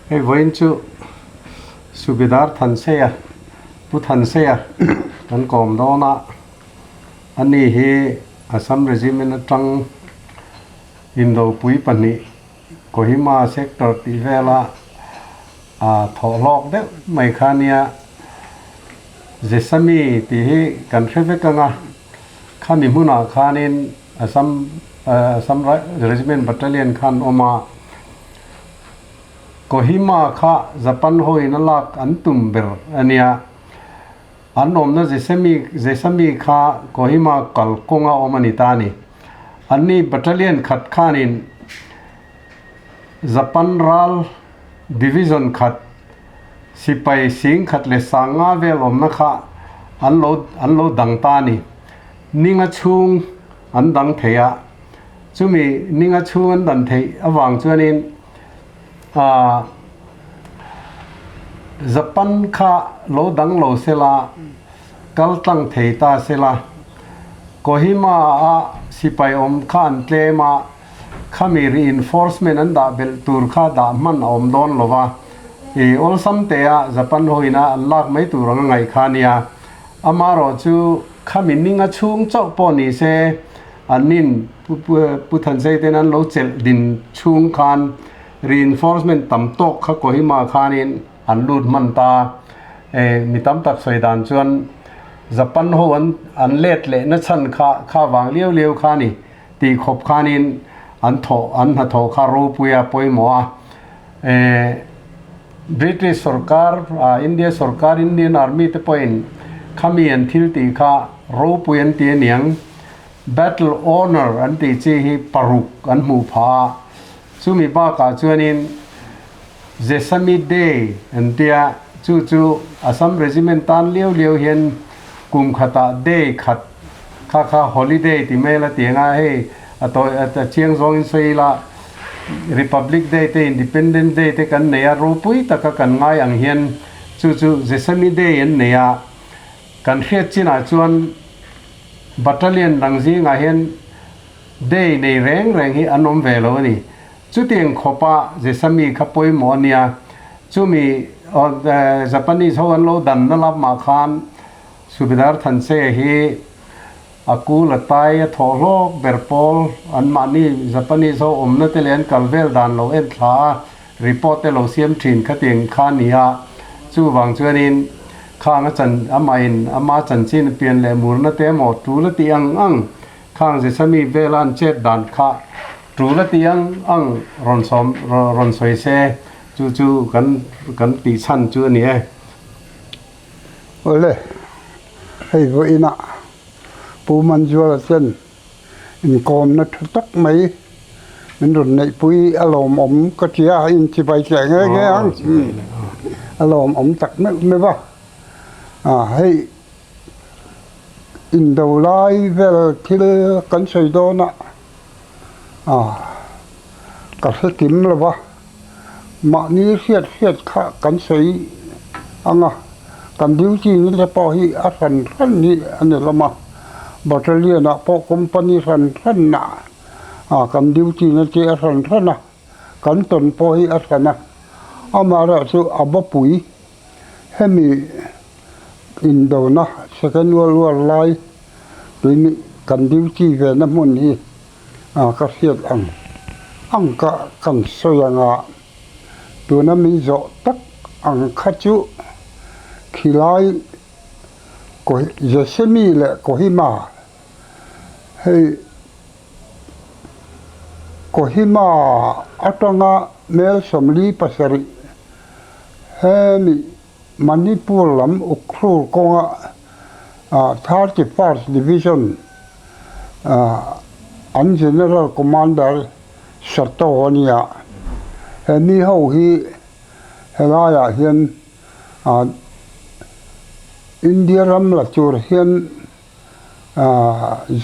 Hei vawiin chu Subedar Thanseia, Pu Thanseia kan kawm dawn a, ani hi Assam Regiment atang Indopui pahnih Kohima Sector tih vela a thawh hlawk deuh mai kha nia. Jesami tih hi kan hre vek ang a, khami hmunah khanin Assam Assam Regiment Battalion khan awm a, Kohima kha Japan hoin a lak an tum ber a nia. An awmna Jesami Jesami kha Kohima kal kawnga awm a ni ta a ni. Anni battalion khat khanin Japan ral division khat sipai sing khat leh sanga vel awmna kha an lo an lo dang ta a ni. Ninga chhung an dang thei a, chumi ninga chhung an dan theih avang chuanin Aaa Japan kha lo dang lo sela, kal tlang thei ta sela, Kohima a sipai awm kha an tlem a, khami reinforcement an dah belh tur kha dah hman a awm dawn lo va, i awlsam te a Japan ho ina an lak mai tur ang a ngaih kha a nia. Amaherawhchu khami ninga chhung chauh pawh ni se, An nin Pu Thansei ten an lo chelh din chhung khan reinforcement tam tawk kha Kohima khanin an lut hman ta. E mi tam tak sawi dan chuan Japan ho an an let leh na chhan kha kha vang liau liau kha ni tih khawp khanin an thawh an hnathawh kha ropui a pawimawh a. E British sorkar India sorkar Indian Army te pawhin khami an thil tih kha ropui an ti aniang. Battle Honour an tih chi hi paruk an hmuh phah a, chumi bakah chuanin Jesami Day an tia, chu chu Assam Regiment tan liau liau hian kum khatah day khat kha kha holiday ti mai la ti anga hei a tawi a chiang zawngin sawi ila Republic Day te Independence Day te kan nei a, ropui taka kan ngai ang hian chu chu Jesami Day an nei a, kan hriat chinah chuan Battalion dang zingah hian day nei reng reng hi an awm ve lo a ni. Chutiang khawpa Jesami kha pawimawh a nia. Chumi Japanese ho an lo danna lamah khan Subedar Thanse hi a kul a tai a thawh hlawk ber pawl anmahni Japanese ho awmna te leh an kal vel dan lo en thla a, Report te lo siam thin khatiang kha a ni a, chuvang chuanin khang a chan amahin ama chanchin pian leh murna te emaw tul a tih ang ang khang Jesami vela an chet dan kha tul a tih ang ang rawn sawm rawn sawi se chu chu kan kan tih chhan chu a ni e. Awle, hei vawiinah Pu Manzuala chuan Inkawmna tha tak mai min rawn neihpui a lawmawm ka ti a, inchibai teh nge nge ang a lawmawm tak meuh meuh a. Hei indo lai vel thil kan sawi dawn a, ka hre kim lo va, mahni hriat hriat kha kan sawi ang a, kan duty na te pawh hi a hran hran hi a ni hlawm a, battalion ah pawh company hran hran ah kan duty na te a hran hran a, kan tawn pawh hi a hran a, amaherawhchu a bawpui hemi indona second world war lai tui kan duty ve na hmun hi. Ka hriat ang ang ka kan sawi ang a, tuna min zawh tak ang kha chu khilai Jesemi leh Kohima hei Kohima atanga mel 47 hemi Manipur lam Ukhrul kawnga 31st Division an General Commander Sato a ni a, he mi ho hi helaiah hian India ram la tur hian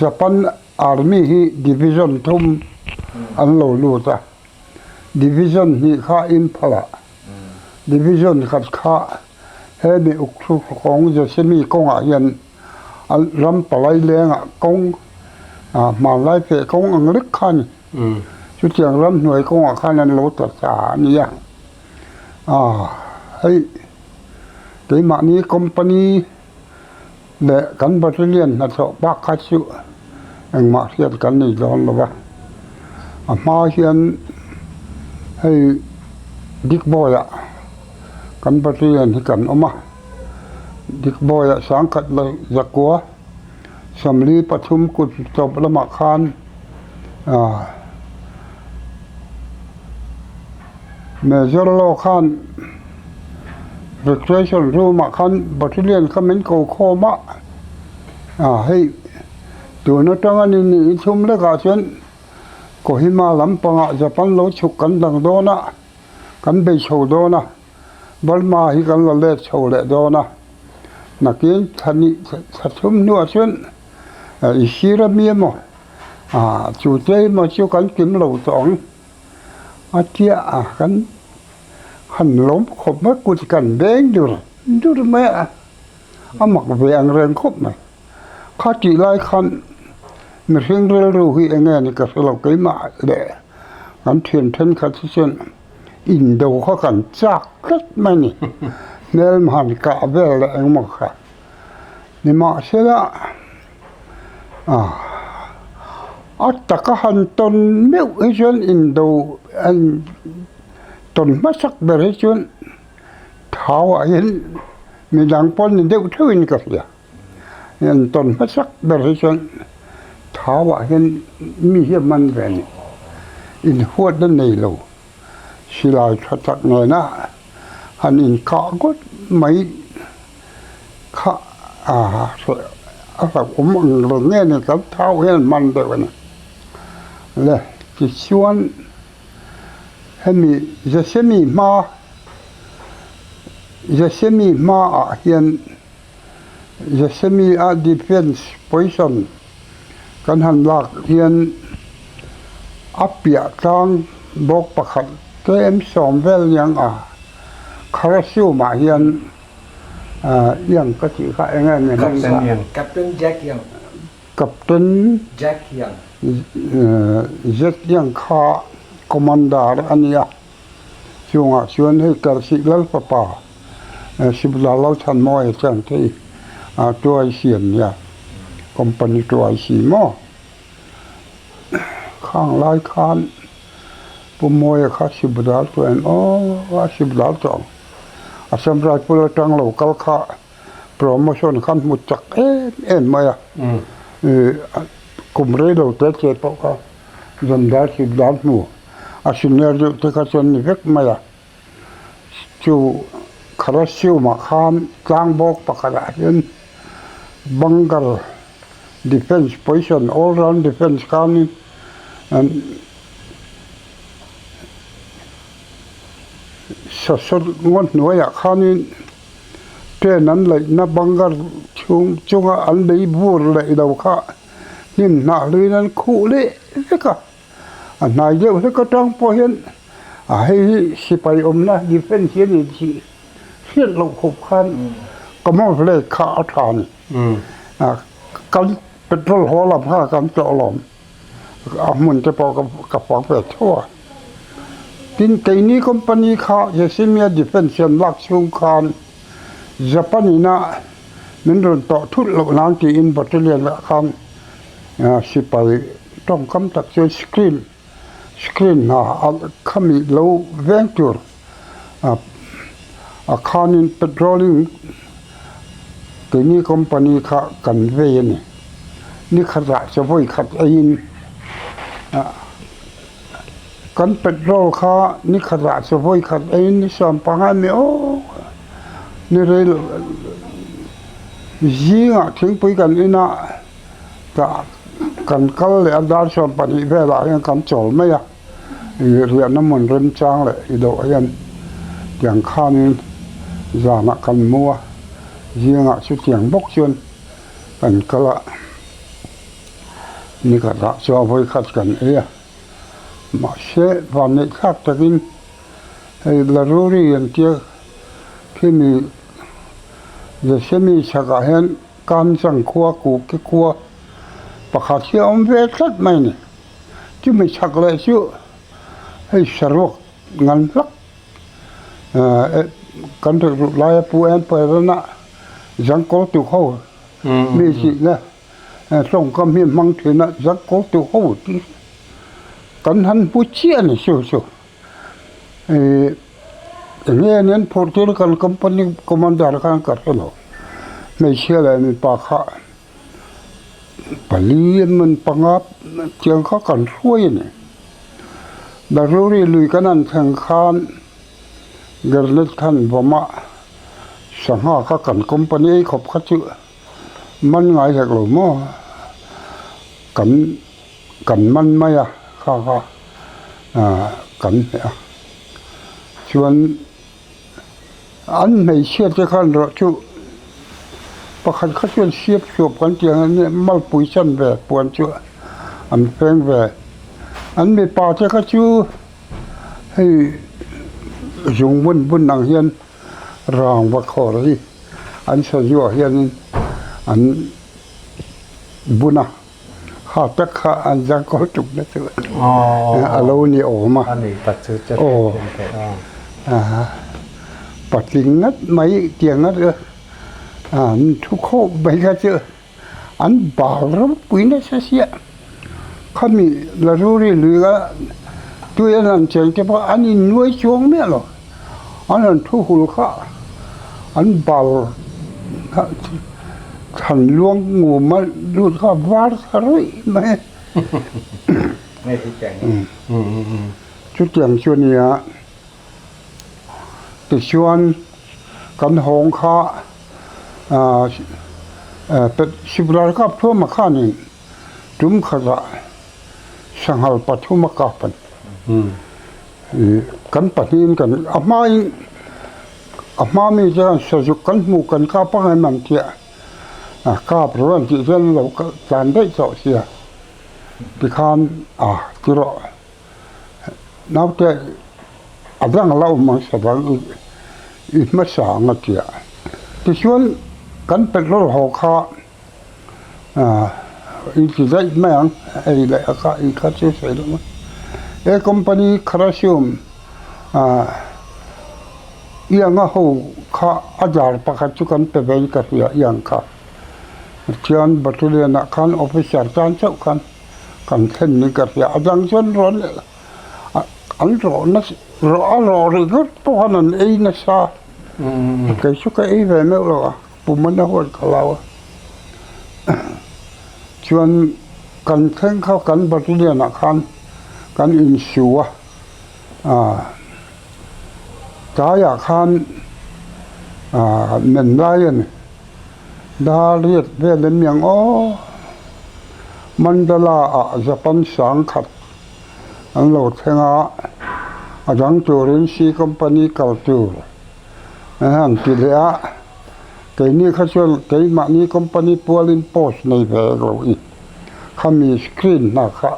Japan Army hi Division thum an lo lut a, Division hnih kha Imphal-ah Division khat kha he mi uk kawng Jesemi kawngah hian ram palai lengah kawng hmanlai feh kawng ang lek kha a ni. Chutiang ramhnuai kawngah khan an lo tla ta a nia. Ah hei keimahni company leh kan battalion hnathawh bak kha chu engmah hriat kan nei dawn lo va, a hma hian hei Digboi ah kan battalion hi kan awm a, Digboi ah sangkhat leh zakua 43 kut tawp lamah khan ah Major Law khan recreation room ah khan battalion kha min ko khawm a, ah hei tun atanga ni ni thum lekah chuan Kohima lampangah Japan lo chhuk kan dang dawn a, kan bei chho dawn a, Burma hi kan la let chho leh dawn a, nakin thla nih thla thum hnuah chuan i sir ami emaw ah chu te emaw chu kan kim lo tawh ang. A tia a kan han lawm khawp mai kut kan beng dur dur mai a, a mak ve ang reng khawp mai. Kha tih lai khan mihring rilru hi eng nge ni ka hre lo keimah leh kan thian thenkhat hi chuan indo kha kan chak tlat mai a ni. Hmelhman kah vel leh engemaw kha nimahsela A taka han tawn meuh hi chuan indo an tawn hmasak ber hi chuan thau ah hian midang pawh ni deuh theuhin ka hria an tawn hmasak ber hi chuan thau ah hian mi hi a man ve a ni inhuatna nei lo silai tha tak nena han inkah ngawt mai. Kha a hlauhawm ang lo nge ni kan thau hian man deuh a ni. Le tichuan hemi Jesemi hma Jesemi hmaah hian Jesemi a defence position kan han lak hian a piah tlang bawk pakhat tlem sawm vel niang a Kharasiumah hian Yang ka tih kha eng nge hming kha? Captain Jack Yang. Captain Jack Yang. Jack Yang kha commander a nia. Chungah chuan hei Karsih Lal fapa Sibla Lalthanmawia chuan thei tuai siam nia company tuai si maw. Khang lai khan Pu Mawia kha Sibdal chuan aw a Sibdal tawh ang. Assam Rifle atang lo kal kha promotion khan hmu chak em em mai a. Kum rei lo te te pawh kha Zandar Sibdal hmu a senior deuh te kha chuan ni vek mai a. Chu Kharasiumah khan tlangbawk pakhatah hian Bangal defence position all round defence khanin sasawt ngaw hnuaiah khanin train an laihna Bangal chhung chunga an lei bur leh lo kha hnim hnah hluiin an khuh leh vek a. A hnai deuh hlek atang pawh hian a hei hi sipai awmna defence hi a ni tih hriat loh khawp khan camouflage kha a tha a ni. Kan petrol haw lam kha kan tlawh lawm a hmun te pawh ka fang ve tho a. Tin keini company kha Yosemite defence an lak chhung khan Japan ina min rawn tawh thut loh nan tiin battalion ah khan Sipai tawngkam tak chuan screen screen hna khami lo veng tur a khanin patrolling keini company kha kan vei a ni. Ni khatah chaw vawi khat eiin kan petrol kha ni khatah chaw vawi khat eiin ni 15 mi aw ni rei zingah thingpui kan in a. Tah kan kal leh a dar 12 velah hian kan chawl mai a, ih riahna hmun remchang leh i dawh hian tiang khanin zanah kan mu a, zingah chutiang bawk chuan kan kal a, nikhatah chuan vawikhat kan ei a, mahse vanneih thlak takin hei Laruri an tia khimi Yosemite chhakah hian. Kanchang khua Kuki khua pakhat hi a awm ve tlat mai a ni. Chumi chhak leh chu hei saruak ngan hlak Kan rilru laia Pu Emperor-a zangkawl tu ho mi tihna tawngkam hi a hmang thin a, zangkawl tu ho tih kan han hmu chiah a ni chu chu. Ih eng nge an phurh tir kan company commander khan ka hre lo, hmeichhia leh mipa kha pali emaw panga tiang kha kan hruai a ni. Daruri lui kan han thleng khan. Granite khan vawmah sangha kha kan company ei khawp kha chu man ngai hlek lo maw kan kan man mai a kha kha ah kan hmeh a chuan an hmeichhia te khan erawh chu pakhat kha chuan siap suap kan tih ang hian malpui chan ve puan chu an feng ve an mipa te kha chu. Hei zung bun bun ang hian rangva khawr hi an sazu ah hianin an bun a ha tak kha an zang kawl tuk na chu a lo ni awm a aw patling ngat mai tiang ngat an thu khawp mai kha chu. An bal ropui nasa sia, khami Lazuri luia tui an han cheng te pawh an innuai chuang miah lo, an han thu hul kha an bal thlan luang ngum a lut kha var thla ruih mai chutiang chu a nia. Tichuan kan hawng kha Sipral kap thuama khanin tum khatah sanghal pathum a kap a ni. Kan pahnihin kan a hmain a hma mi te khan sazuk kan hmuh kan kap ang em ang tih a kap rawh an tih chuan lo tlan daih tawh sia tikhan a ti rawh. Naute a dang la awm ang savang i hmasa ang a tia. Tichuan kan petrol haw kha i ti daih mai ang hei leh a kha i kha chu sawi lo mai. He company Kharasium ianga ho kha a dar pakhat chu kan pe ve in ka hria iang kha. Tichuan battalion ah khan officer tan chauh khan. Kan thlen ni ka hria a dang chuan rawn an rawh nasa rawh a rawh ringawt pawh khan an ei nasa kei chu ka ei ve meuh lo a pum a na huat ka lo a chuan kan thleng kha kan battalion ah khan kan insu a ah tlaiah khan ah men lai a ni. Dar riat vel em yang aw. Mandala ah Japan sang khat an lo thleng a, a dang turin C company kal tur an han ti leh a, keini kha chuan keimahni company pualin post nei ve lo i khami screen hna kha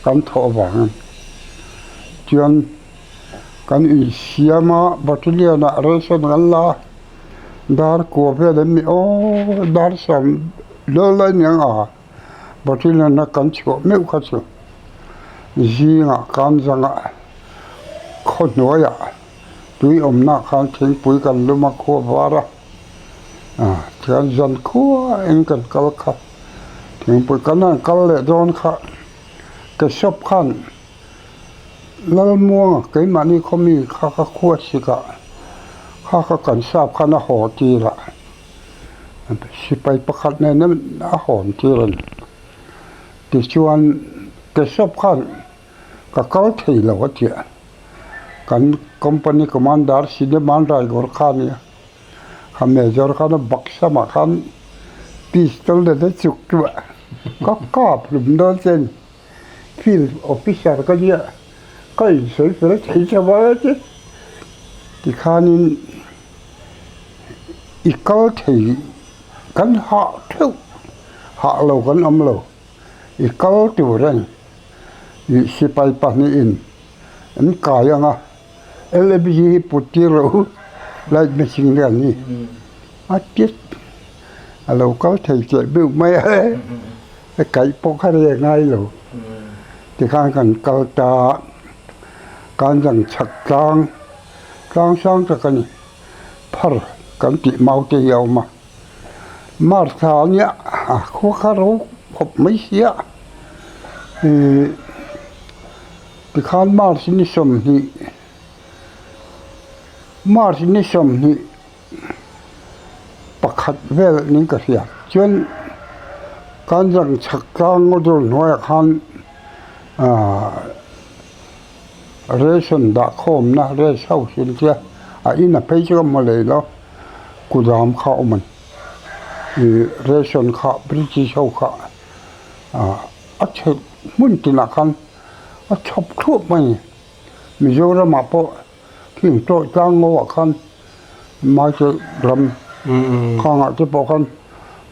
kan thawh avangin chuan kan insiam a battalion ah ration kan la a. Dar kua vel an ni aw dar sam lal a nia a battalion a kan chhuah meuh kha chu zingah kan zangah khaw hnuaiah tui awmna khan thingpui kan lum a khua var a ah tichuan zan khua eng kan kal kha thingpui kan han kal leh dawn kha ke shop khan. Lalmuanga keimahni khawmi kha ka khua sikah kha ka kan sap khan a haw tir a, sipai pakhat nen a hawn tir a ni. Tichuan Keshav khan ka kal thei lo a ti a, kan company commander Sideman Raigawr kha a ni a, kha major khan a baksamah khan pistol nen a chuk chu a, ka kap hlum dawn che a ni. Field officer ka nia ka insawi fel thei tha mai a che tikhanin i kal thei kan hah theuh hah lo kan awm lo i kal tur a ni ih sipai pahnihin an kai ang a L_M_G hi put tir loh light machine te an ni a tit a lo kal thei teh beuh mai a. Ka kaih pawh kha reh ngai lo. Tikhan kan kal ta a, kan dang chhak tlang. Tlang sang tak a ni. Phar kan tih mau te hi a awm a. March thla a nia a khua kha ro khawp mai sia. Ihh tikhan March ni 20 March ni 21 vel niin ka hria. Chuan kan zang chhak tlang ngaw dur hnuaiah khan ahh Ration dah khawmna rest house in tia a in a phei chu ka hmu lei lo kudam kha a awm a ni ih ration kha British ho kha ah a chhe hmun tinah khan a chhawp thluap mai a ni Mizoramah pawh khing tawih tlang ngo ah khan Michael ram khangah te pawh khan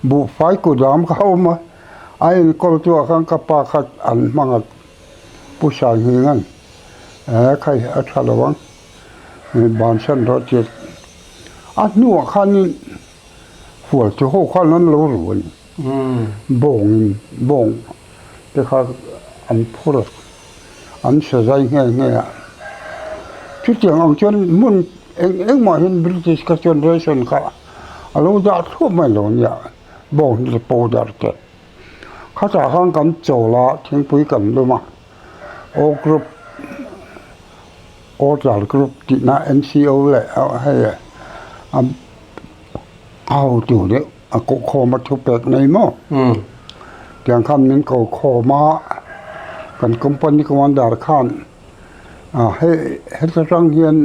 buhfai kudam kha a awm a a enkawl tu ah khan ka pa kha an hmang a. Pu Sainghing-a'n eh khai a tha lo ang, bansan rawh tih a hnuah khanin hual chu ho khan an lo ru a ni. Bawngin bawng te kha an phur a, an sa zai nghe nghe a. Chutiang ang chuan hmun eng engmah hian British kha chuan ration kha a lo dah thluah mai lo nia, bawng hi powder te. Khatah khan kan chawl a, thingpui kan lum a, O group, Order group tihna NCO leh hei a hotu deuh a kohkhawm a thupek nei maw? Tiang khan min ko khawm a, kan company commander khan hei heta tang hian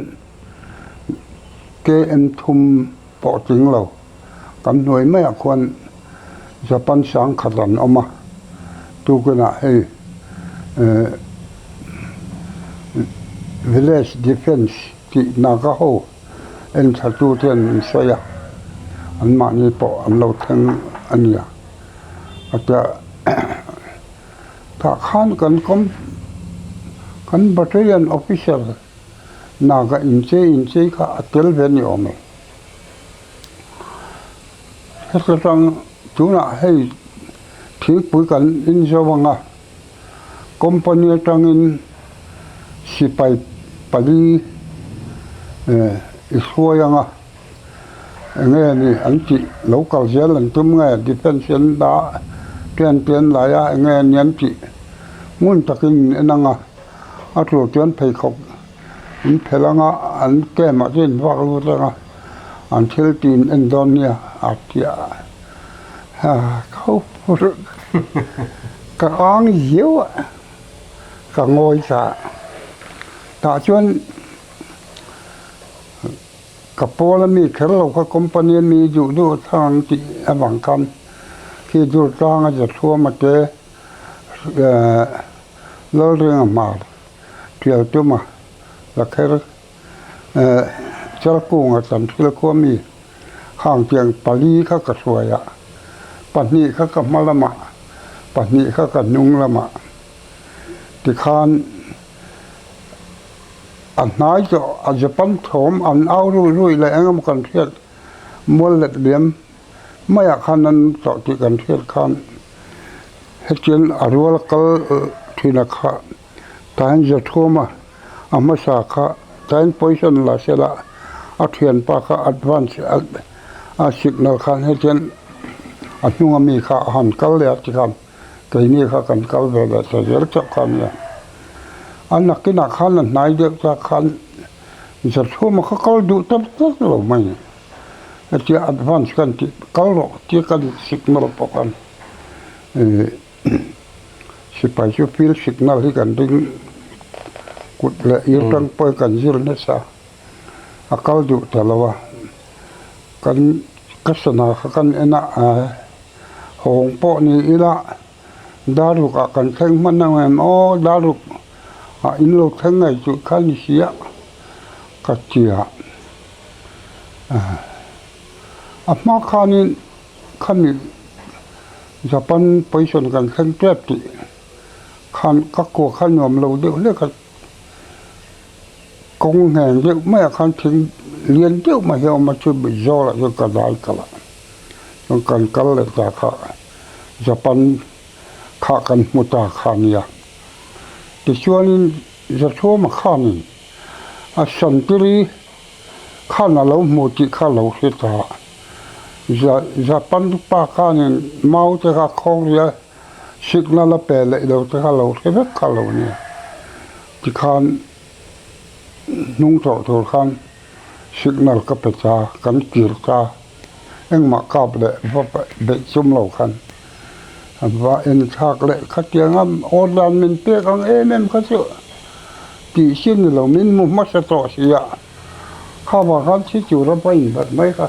KM thum pawh tling lo. Kan hnuai maiah khuan Japan sang khat an awm a, tukinah hei village defence tih Naga ho en thla tu te an sawi a, anmahni pawh an lo thleng a nia. A tia tah khan kan kan battalion officer Naga inchei inchei kha a tel ve ni awm e. Heta tang tunah hei thingpui kan in zo ang a, company atangin sipai pali eh i hruai ang a, eng nge ni an tih lo kal zel an tum nge defence an dah pen pen lai a eng nge ni an tih ngun takin en ang a, a tur chuan pheikhawk. An phelh anga an camp ah chuan in vak lut anga an thil tih in en dawn nia a ti a ha kho ka ang zeuh a ka ngawi ta tah chuan ka pawl ami kher lo kha company ami duh duh a thlang ang tih avang khan khi dur tlang a zathuam a te eh Lalringa hmar. Tial tuma la kher Chalkunga tam thil khua mi hangtiang pali kha ka hruai a, pahnih kha ka hma lamah, pahnih kha ka hnung lamah tikhan a hnai tawh a Japan thawm an au rui rui leh eng emaw kan hriat mual let liam maiah khan an tawh tih kan hriat khan hetiang a rual kal thin a kha. Tain Zathuma a hmasa kha tain position la sela a thianpa kha advance a signal khan hetian a hnunga mi kha a han kal leh a tikhan keini kha kan kal ve leh ta zel chauh kha a nia. A nakinah khan a hnai deuh ta khan Zathuma kha kal duh ta tlat lo mai a ni. Hetia advance kan tih kal rawh tia kan signal pawh khan ih. Sipai chu field signal hi kan ring kut leh ir tang pawhin kan zir nasa a kal duh ta lo a kan ka sana kha kan en a hawng pawh ni ila daruk ah kan thleng hman ang em aw daruk ah in lo thleng ngei tih kha ni si a ka ti a a hma khanin khami Japan position kan thleng tep tih khan ka kua kha nuam lo deuh hlek a, kawng ngheng deuh maiah khan thing lian deuh mai hi a awm a chu zawlah chuan ka dai kalh a, chuan kan kal leh ta kha Japan kha kan hmu ta kha a nia. Tichuanin Zathuama khanin a Santiri. Khan a lo hmu tih kha lo hre ta. Japan pa khanin mau te kha khawng ria signal a pe leh lo te kha lo hre vek kha lo nia. Tikhan hnung tawh tur khan signal ka pe ta, kan kir ta. Engmah kap leh va beih chum lo khan va en thlak leh khatianga order min pek ang em em kha chu tih sin ni lo min hmu hmasa tawh si a. Kha vang khan thi tura va inbat mai kha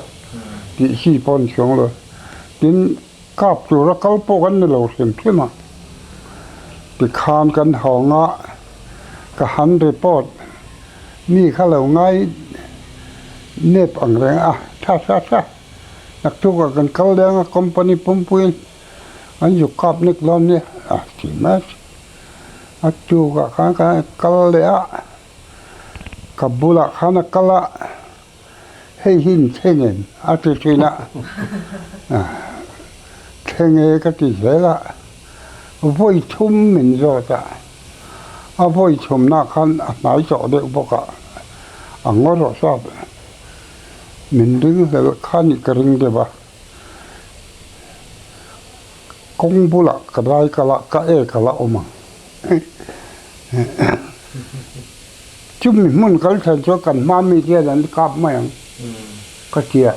tih chi pawh a ni chuang lo. Tin, kap tura kal pawh kan ni lo hrim hrim a. Tikhan kan hawng a, ka han report mi kha lo ngai nep ang reng a, tha tha tha naktukah kan kal leng a company pumpuiin an zuk kap nek dawn nia a ti mai. A tukah khan kan kal leh a. Ka bulah khan a kal a, hei hi in thleng em? a ti thin a, thleng e ka ti zel a, vawi thum min zawt a, a vawi thumna khan a hnai tawh deuh bawk a, a ngaw rawh sap min ring hlel kha nih ka ring deuh a, kawng bulah ka dai kal a, ka ek a la awm ang. Chumi hmun kal thlen chuan kan hma mi hian an kap mai ang ka ti a,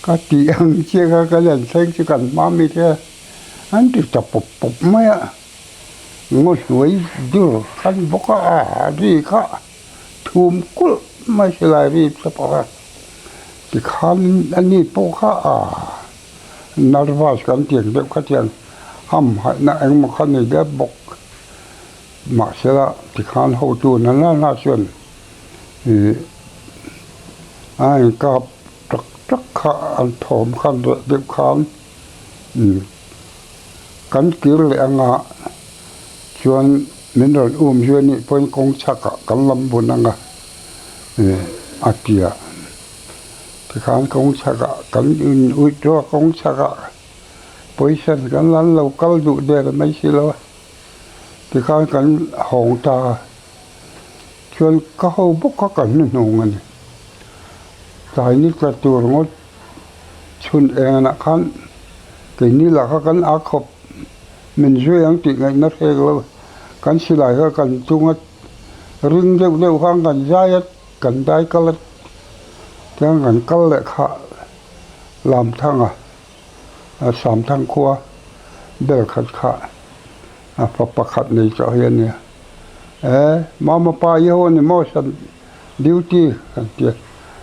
ka tih ang chiah kha ka len thleng chu kan hma mi te an ti ta pawp pawp mai a, ngaw hnuai dur khan bawk a a ri kha thum kulh mai silai ri te pawh kha tikhan ani pawh kha a nervous kan tih ang deuh kha chuan hamhaihna engemaw kha nei deuh bawk. Mahsela tikhan hotu na na na chuan ih a inkap tak tak kha an thawm khan reh deuh khan umm kan kir leh anga chuan min rawn um zui anih pawhin kawng chhakah kan lam bun anga ih a ti a tikhan kawng chhakah kan in withdraw kawng chhakah pawisa kan la lo kal duh der mai si lo a. Tikhan kan hawng ta a, chuan ka ho bawk kha ka hnuhnung a ni. Tlai ni tla tur ngawt chhun enganah khan keini lah kha kan a khawp min zui ang tih ngaihna hrek lo kan silai kha kan chunga ring deuh deuh khan kan zai a, kan dai kal a, tiang kan kal leh kha Lamthanga. A Samthang khua bel khat kha a fa pakhat nei chauh hi a nia. E, mama pa i ho a ni maw san duty kan ti a,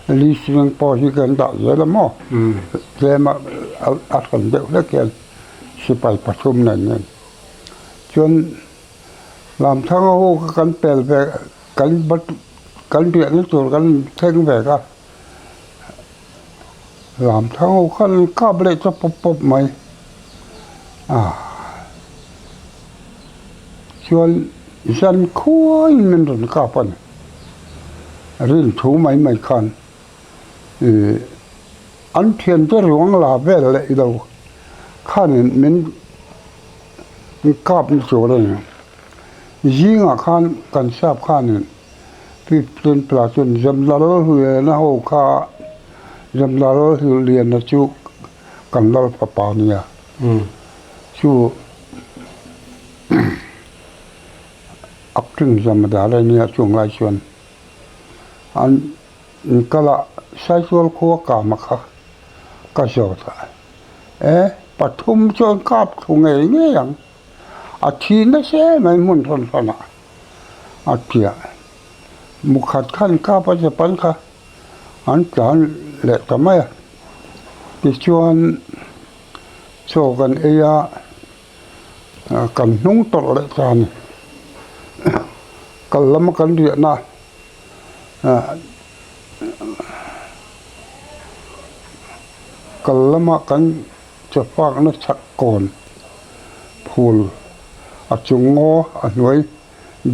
listening post hi kan dah zel a maw? Tlem a a hran deuh hlek hian sipai pathum nen nen chuan Lamthanga ho kha kan pel ve kan kan riahna tur kan thleng ve kha. Lam thang ho khan an kap leh ta pawp pawp mai a chuan zan khuaiin min rawn kap a ni rin thu mai mai khan ih an thiante ruang la vel leh ilo khanin min kap na tur a ni zingah khan kan sap khanin. Fifteen platoon Zamlal Hliana ho kha Zamlal Hliana chu kan lal fapa a nia chu acting Zamadar a nia chung lai chuan an kal a Saitual khua kama kha ka zawt a e pathum chuan kap thu ngei ngei ang a thi nasa em mai hmun hran hranah. A piah mukhat khan kap a Japan kha an tlan leh ta mai a tichuan chaw kan ei a kan hnung tawrh leh ta a ni kal lama kan riahna kal lama kan chaw fakna chhak kawn phul a chung ngaw a hnuai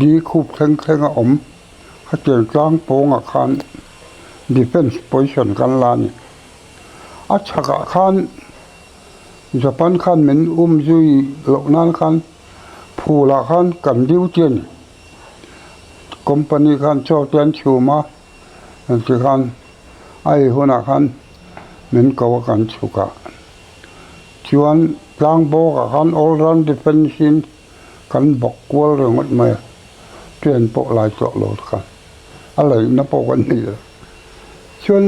di khup thleng thleng a awm hetiang tlang pawngah khan defence position kan la a ni a chhakah khan Japan khan min um zui loh nan khan phulah khan kan duty a ni company khan chaw te an chhum a tikhan. A ei hunah khan min ko a kan chhuk a. Chuan tlang bawkah khan all round defence in kan bawk kual ringawt mai a, train pawh lai tawh lo khan a laihna pawh kan nei lo. Chuan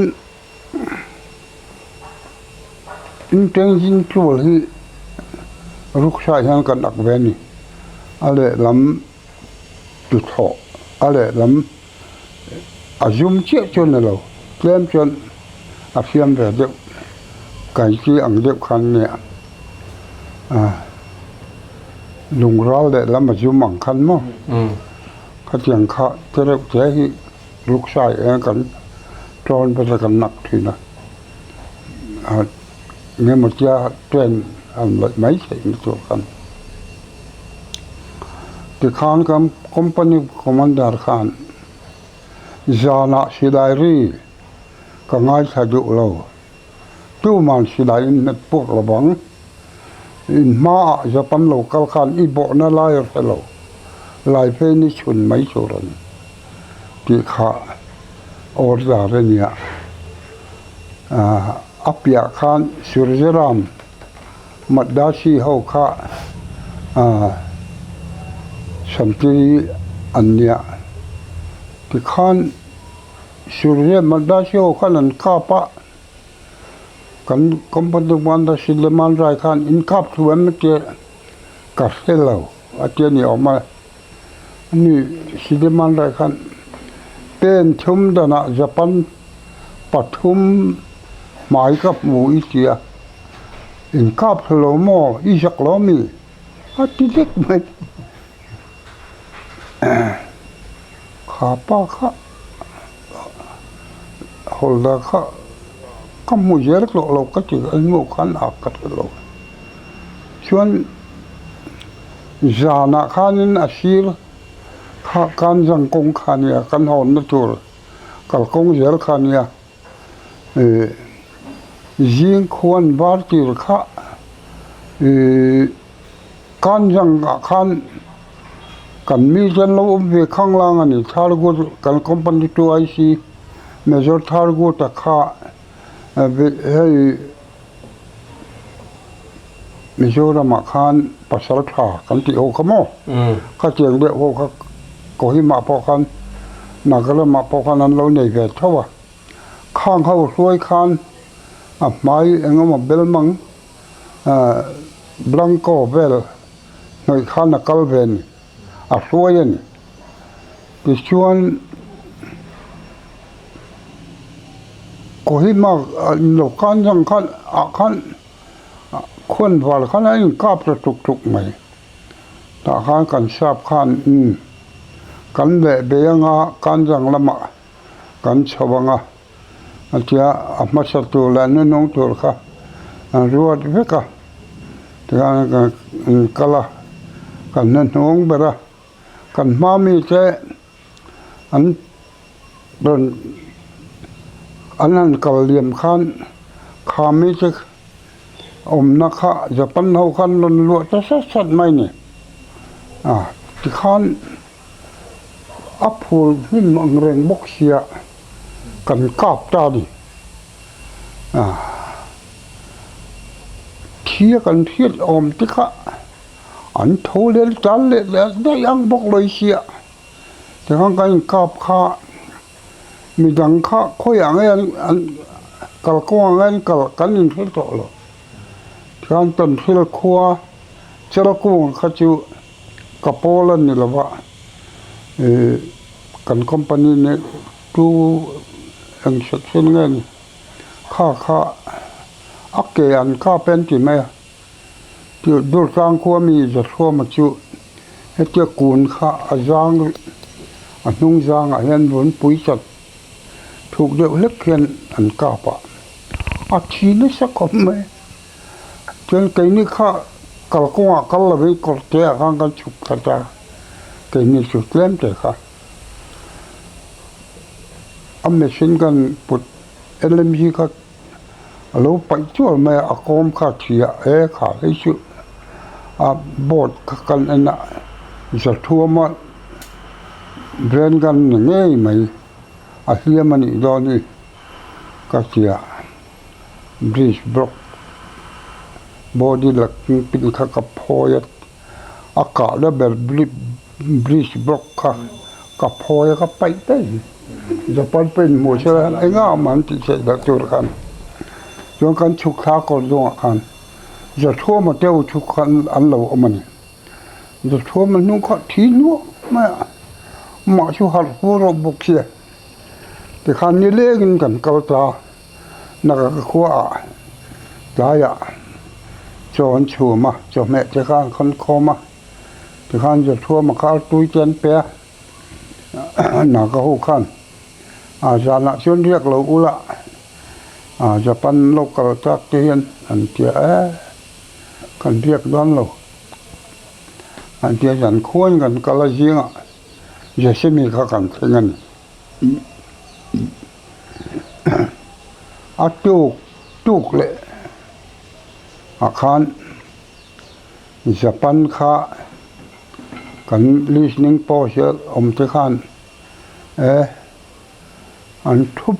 Intengzing tool hi ruksa hian kan ak ve a ni. A lehlam tuthlawh a lehlam a zum chiah chu a ni lo tlem chuan a siam ve deuh kaiti ang deuh khan nia lungral lehlam a zum ang khan maw khatiang kha te reuh te hi ruksa eng kan tawn vek a kan nak thin a engemaw tia train an laih mai theih na tur khan. Tikhan kan company commander khan zanah silai ri ka ngaithla duh lo, tuman silai in hmet puk lo vang, in hmaah Japan lo kal khan i bawhna lai a hre lo, lai phei ni chhun mai tur a ni tih kha order a nia. A piah khan Surjeram. Madrasi ho kha santiri an nia tikhan Surya Madrasi ho khan an kap a kan company Madrasi Leman Rai khan in kap thu em tia ka hre lo a tia ni awm a ani Suleman Rai khan pen thum danah Japan pathum hmai ka hmu i tia. In kap hla lo maw? I zak lo mi? A ti vek mai. Kha pa kha hawlda kha ka hmu zel tawh lo ka ti a hnuah khan a ka hre lo. Chuan zanah khanin a sir kha kan zang kawng kha nia kan hawnna tur kalkawng zel kha nia. Zing khuan var tir kha Kanjang ah khan kan mi te an lo awm ve khang lang a ni Thargut kan company two IC Major Thargut a kha hei Mizoram ah khan pasal tha kan tih ho kha maw khatiang deuh ho kha Kohima pawh khan Nagaland ah pawh khan an lo nei ve tho a. Khang ho hruai khan a hmai engemaw belmang Blanco vel hnawih khan a kal ve a ni, a hruai a ni. Tichuan Kohima lo kan zawng khan ah khan khuan val khan a inkap ta tuk tuk mai. Tah khan kan sap khan umm kan leh bei anga kan zawng lamah. kan chho ang a, a tia a hmasa tur leh a nunung tur kha an ruat vek a, tikhan kan kal a, kan hnahnawng ber a, kan hma mite an rawn an han kal liam khan kha mite awmna kha Japan ho khan rawn luah ta sat sat mai a ni a tikhan. A phul hnim ang reng bawk sia kan kap ta a ni. Thia kan hriat awm te kha an tho leh tan leh daih ang bawk lawi sia. Tikhan kan inkap kha midang kha khawiah nge an kalkawngah nge an kal kan inhre tawh lo. Tikhan Tanhril khua Chelkung kha chu. Ka pawl a ni lova, ih kan company nih tu eng section nge ni kha kha a ke an kap e an ti mai a, tih Durtlang khua mi Zathuama chu hetia kun kha a zang a hnung zangah hian vun pui chat thuk deuh hlek hian an kap a, a thi nasa khawp mai. Chuan keini kha kalkawngah kal lovin kawrte ah khan kan chhuk khat a, keini chu tlem te kha. A machine gun put LMG kha a lo paih chual mai a, a kawm kha a thi a, e kha hei chu a board kha kan en a, Zathuama Bren gun ni ngei mai a hliam a nih dawn hi. Ka tia bridge block body la pin kha ka phawi a, a kahna ber bridge block kha ka phawi a ka paih daih. Japan pawhin hmuh se la engah mah an tih theih loh tur khan chuan kan chhuk thla kawr zawngah khan Zathuama te ho chhuk khan an lo awm a ni. Zathuama hnung kha thi nuah mai a, amah chu harh fur rawh bawk sia. Tikhan nilengin kan kal ta, naka ka khuaah tlaiah chaw an chhum a, chawhmeh te kha an khawn khawm a, tikhan Zathuama kha artui te an pe a, naka ho khan a zanah chuan riak lo ula Japan local tak te hian an tia e, kan riak dawn lo an tia zan khuain kan kal a zingah. Jesimi kha kan thleng a ni. A tuk tuk leh ah khan Japan kha kan listening post a awm te khan e an thup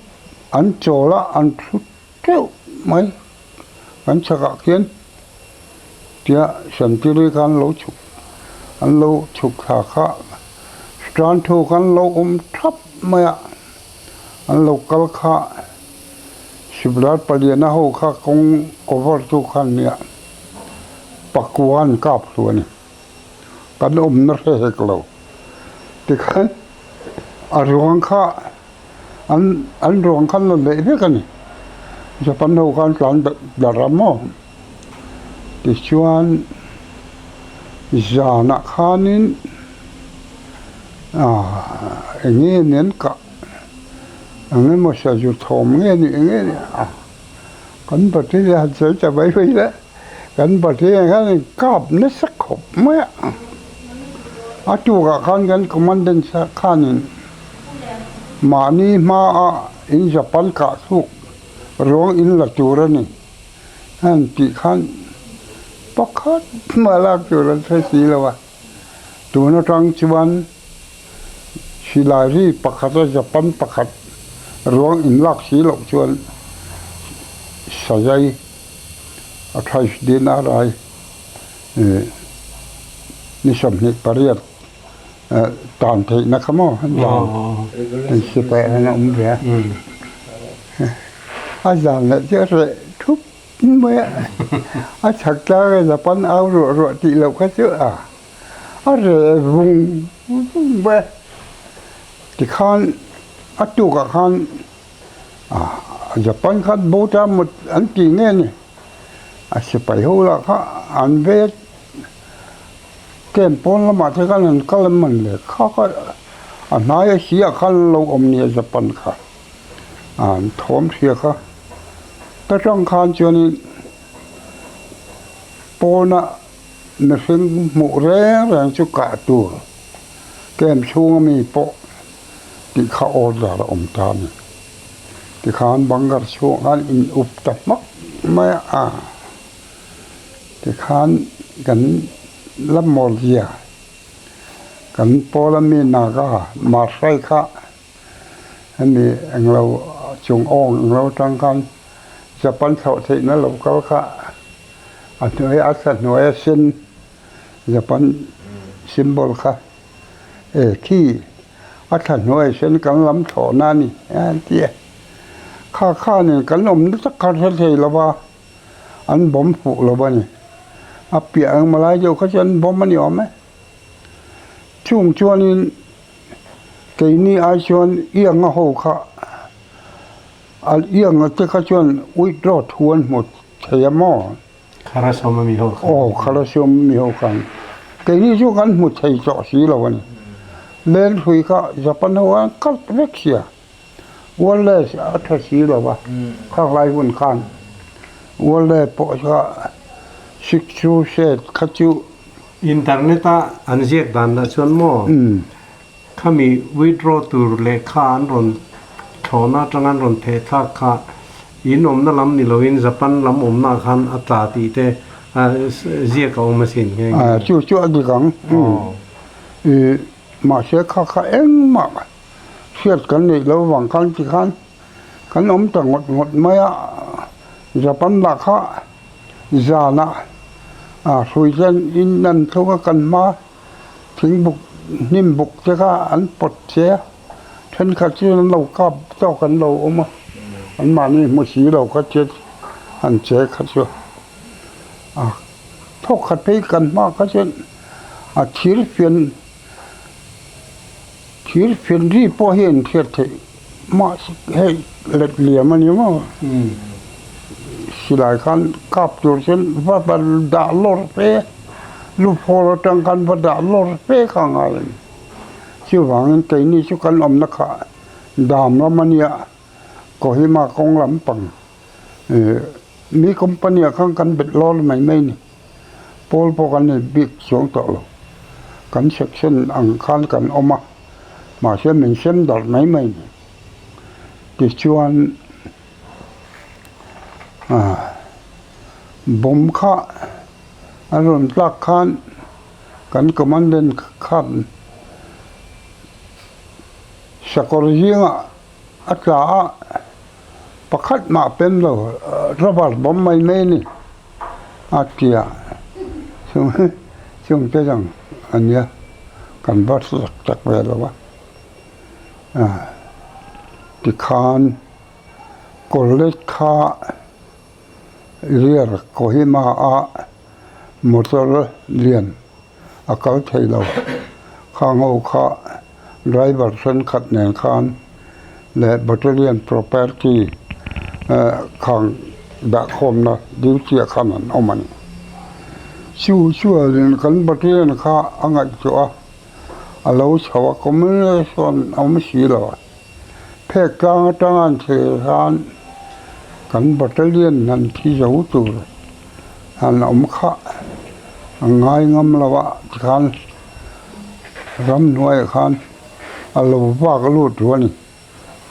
an chawl a an thu teuh mai kan chhakah khian tia santiri khan lo chhuk an lo chhuk thla kha tan thu khan lo awm thap mai a an lo kal kha Sibral paliana ho kha kawng cover tu khan nia pakua an kap hlu a ni kan awmna hre hek lo tikhan a ruang kha. An an ruang khan la leh vek a ni. Japan ho khan tlan darh a maw? Tichuan zanah khanin ah eng nge ni an kah eng emaw sazu thawm nge ni eng nge ni a kan battery a han sawi ta mai mai le kan battery ah khan in kap nasa khawp mai a a tukah khan kan commandant khanin Mahni hmaah in Japan kah thluk ruang in la tur a ni. An tih khan pakhat mah lak tur an hre si lo a. Tun atang chuan silai ri pakhata Japan pakhat ruang in lak si loh chuan sazai a thaih din a rai ni 28. Tan theihna kha maw zan an sipai an awm ve a, a zan leh chu a reh thup mai a, a chhak tlak a Japan au ruah ruah tih loh kha chu a a reh vung vung mai a, tikhan a tukah khan Japan khan boat a mut an tih nge ni a sipai ho lah kha an vet. Camp pawn lamah te khan an kal a man le kha kha a hnai a si ah khan an lo awm nia Japan kha an thawm hria kha ta tang khan chuanin pawna mihring hmuh reng reng chu kah tur camp chhunga mi pawh tih kha order a awm ta a ni tikhan bunker chhungah khan in up ta hmak mai a. Tikhan kan la mawlzia kan pawl ami Naga Marhrai kha hemi englo chung awng englo atang khan Japan thlawh theihna lo kal kha a hnuai a thla hnuai a sen Japan symbol kha e khi a thla hnuai a sen kan lam thlawhna a ni an ti a kha khanin kan awm nasa kha hre thei lo va. An bawm fuh lo a ni. A piah ang malai deuh kha chu an bawm a ni awm e. Chung chuanin keini ai chuan ianga ho kha a ianga te kha chuan withdraw thu an hmu thei a maw? Kharasawm a mi ho khan. Aw Kharasawm a mi ho khan. Keini chu kan hmu thei tawh si lo a ni. Lenhrui kha Japan ho an cut vek sia. Wireless a tha si lo va, khaklai hun khan wireless pawh kha sik chu set kha chu. Internet a an ziak dan lah chuan maw khami withdraw tur lehkha an rawn thlawhna atanga an rawn theh thlak kha in awmna lam ni loin Japan lam awmna ah khan a tla tih te ziak a awm asin nghe nghe. Chu chu a dik ang. Mahse kha kha engmah. Hriat kan neih lo vang khan tikhan Kan awm ta ngawt ngawt mai a, Japan lah kha zanah hrui chuan in an thluk a, kan hma thingbuk hnim buk te kha an pawt che a, thenkhat chu an lo kap tawk an lo awm a, anmahni hmu si lo kha che an che kha chu a thawk khat phei kan hma kha chuan a thir fian Thir fianri pawh hi an hriat theih mahse hei let liam a ni maw? Silai khan kap tur chuan va va dah lawr fe luphawl atang khan va dah lawr fe kha a ngai a ni. Chuvangin keini chu kan awmna kha dam lam a nia Kohima kawng lampang mi company ah khan kan bet lawr mai mai a ni. Pawl pawh kan nei bik chuang tawh lo. Kan section ang khan kan awm a, mahse min sem darh mai mai ni. Tichuan ah bomb kha a rawn tlak khan kan commandant khan sakawr zingah a tla a, pakhat mah pen lo rubber bomb mai mai a ni. A tia chung chung te zawng a nia kan va hriat tak ve lo a tikhan college kha rear Kohima a motor lian a kal thei lo khang ho kha driver thenkhat nen khan leh battalion property khang dah khawmna duty ah khan an awm a ni. Chu chuanin kan battalion kha a ngaihtuah a, a lo chho a communication a awm si lo a, phek tlang atanga an thlir khan kan battalion han thi zo tur han awm kha a ngai ngam lo a tikhan Ramhnuaiah khan a lo vak lut ru a ni.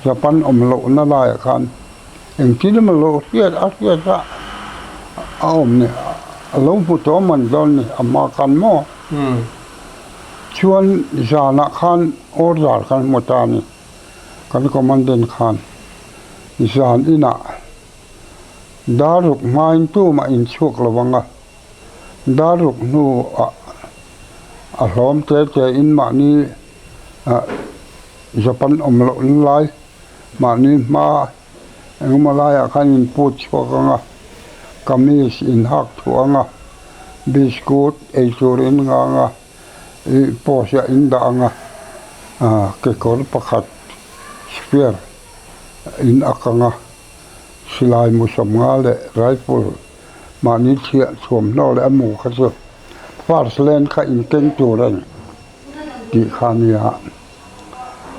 Japan awm lohna laiah khan engtin emaw lo hriat a hriat a a awm ni a lo hmu tawh a man dawn ni a hma khan maw? Chuan zanah khan order kan hmu ta a ni kan commandant khan zan inah dar ruk hmain tumah inchhuak lo ang a. Dar ruk hnuah a hlawm te te in mahni Japan awm loh na lai mahni hma engemaw laiah khan in put chhuak ang a, kamis in hak thuah ang a, biscuit ei tur in ngang a, ih post ah in dah ang a, kekawr pakhat spare in ak ang a, silai mu sawmnga leh rifle. Mahni chhiah thuamhnaw leh a mu kha chu first lane kha in keng tur a ni tih kha a nia.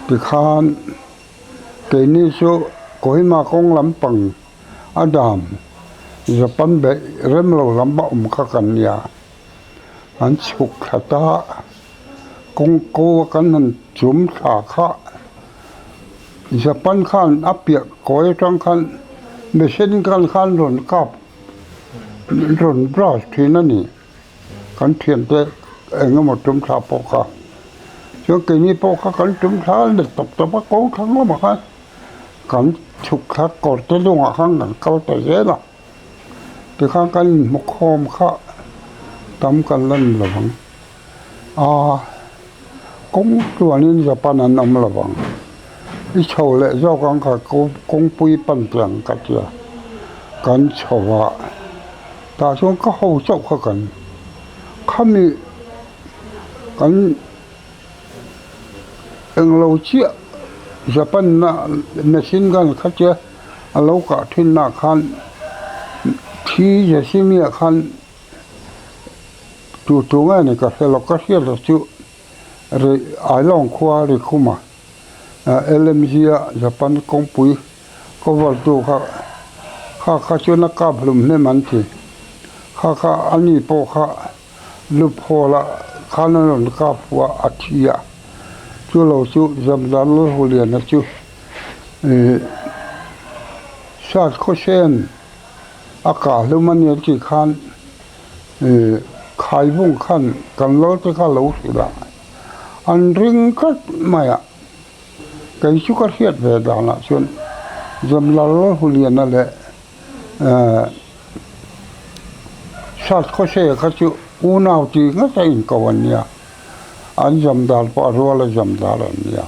Tikhan keini chu Kohima kawng lampang a dam Japan beih rem lo lam a awm kha kan nia. An chhuk thla ta kawng ko a kan han chum thla kha Japan khan a piah kawi atang khan machine gun khan rawn kap rawn blast thin a ni. Kan thiante eng emaw tum thla pawh kha chuan keini pawh kha kan tum thla let tawp tawp a kawng thlang lamah khan kan chhuk thla kawr te lungah khan kan kal ta zel a tikhan kan inhmu khawm kha tam kan la ni lo ang. A kawng chuanin Japan an awm lo vang. I chho leh zawk ang kha kawngpui pan teh ang ka tia. Kan chho a, tah chuan ka ho chauh kha kan khami kan englo chiah Japan na machine gun kha tia a lo kah thin nah khan thi Jessimi ah khan. Tu tu nge ni ka hre lo ka hriat lo chu ri Ailawng khua ri khuma L_M_G a Japan kawngpui cover tu kha kha kha chuan a kap hlum hnem an ti kha kha a ni pawh kha luphawl ah khan a rawn kap fuh a a thi a chu lo chu Zamzar Lalhuliana chu ih Sat Khawsen. A kah hlum a nia tih khan ih khaivung khan kan lal te kha lo hrilh a, an ring tlat mai a, kei chu ka hriat ve danah chuan Zamlal Huliana leh Sat Khawse kha chu unau tih ngat a inko an nia, an zamdal pawh a rual a zamdal an nia.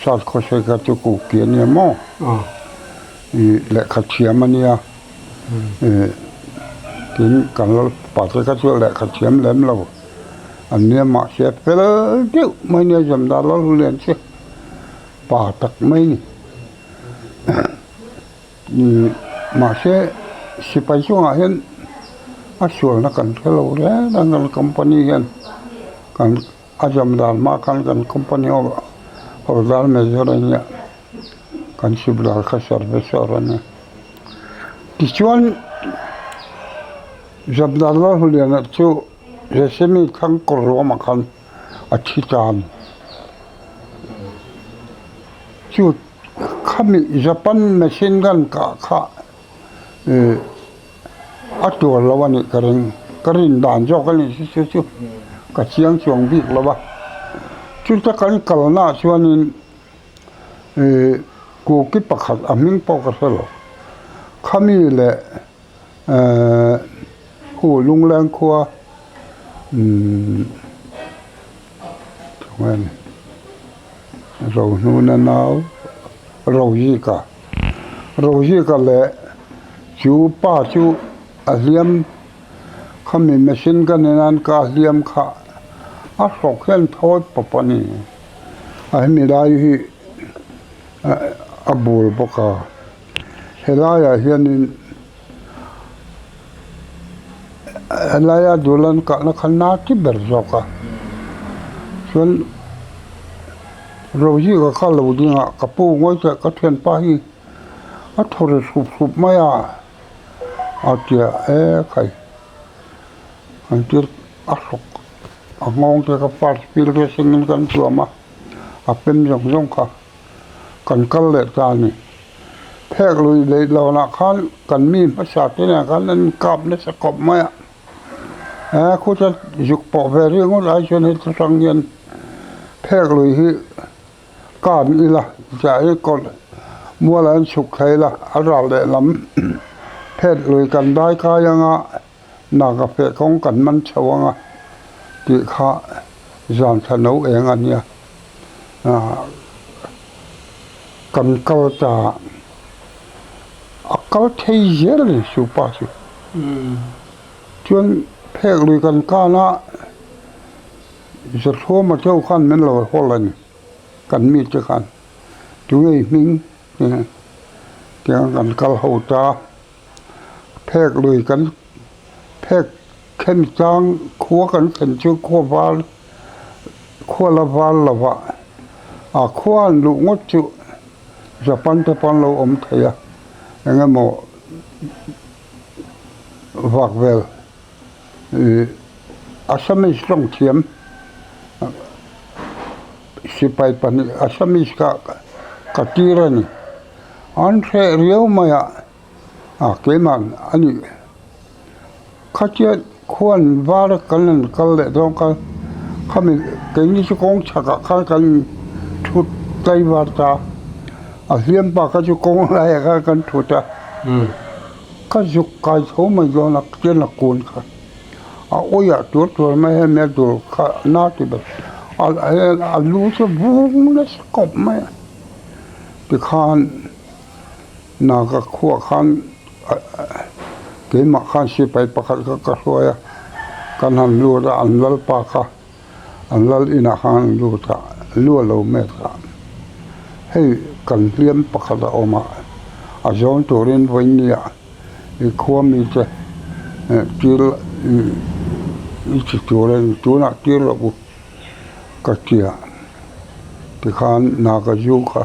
Sat Khawse kha chu Kuki a nia maw? Lehkha thiam a nia, tin kan lalpa te kha chu lehkha thiam lem lo an nia mahse fel deuh mai nia zamdal Lalhulian chu pa tak mai ni. Mahse sipai chungah hian a sualna kan hre lo reng reng kan company hian kan a zam dan hma khan kan company ho hawrdal major a nia kan sipdal kha servicer a nia tichuan zamdal Lalhuliana chu Jesemi thlang kawr ruamah khan a thi ta a ni. Chu khami Japan machine gun kah kha ih a tuar lo a nih ka ring ka rin dan zawk a nih chu chu chu ka chiang chuang bik lo va chuta kan kalna ah chuanin ih kuki pakhat a hming pawh ka hre lo khami leh ehh hu lungleng khua umm. Chuan Rohnuna nau Rozika Rozika leh chu pa chu a hliam khami machine gun in an kah hliam kha a hrawk hian thawi pawp a ni a hemi lai hi a bul bawk a helaiah hianin. Helaia dulan kahna kha na ti ber zawk a chuan Rosie ka lo ding a ka pu ngawi teh ka thianpa hi a thaw ri hrup hrup mai a a ti a e khai an tir a hrawk a nghawng te kha first field dressing in kan tuam a a pem zawng zawng kha. Kan kal leh ta a ni. Phek lui leh lohnah khan kan mi hmasa te nen khan an inkap nasa khawp mai a. He khuta zuk pawh ve ri ngawt ai chuan heti hrang hian phek lui hi kan ila chah hi kawt mualah hian chhuk thei ila a ral lehlam phek lui kan dai kai anga Naga feh kawng kan man chho ang a tih kha zan thla no eng a nia. Kan kal ta a kal thei zel a ni chu pa chu. Chuan phek lui kan kan a Zathuama deuh khan min lo hawl a ni kan mite khan tunge i hming tiang kan kal ho ta. Phek lui kan phek khen tlang khua kan thlen chu khua val khua la val lo va a khua an luh ngawt chu Japan te pawh an lo awm thei a eng emaw vak vel ih Assamese tawng thiam sipai pahnih Assamese kha ka tir a ni an hreh riau mai a. A keimah a nih khatia khuan var kan han kal leh dawn kha khami keini chu kawng chhakah khan kan thut tlaivar ta a hliam pa kha chu kawng laiah khan kan thut a ka zuk kai tho mai dawn a tian a kun kha a awiah tuar tuar mai hemi a dul kha na ti ber a lu chu vung nasa khawp mai a tikhan. Naga khuah khan keimah khan sipai pakhat kha ka hruai a, kan han lut a, an lalpa kha an lal inah khan an lut a, lu a lo met a, hei kan hliam pakhat a awm a, a zawn turin vawinia i khua mite tir i ti tur a ni tunah tir loh u ka ti a, tikhan Naga zu kha.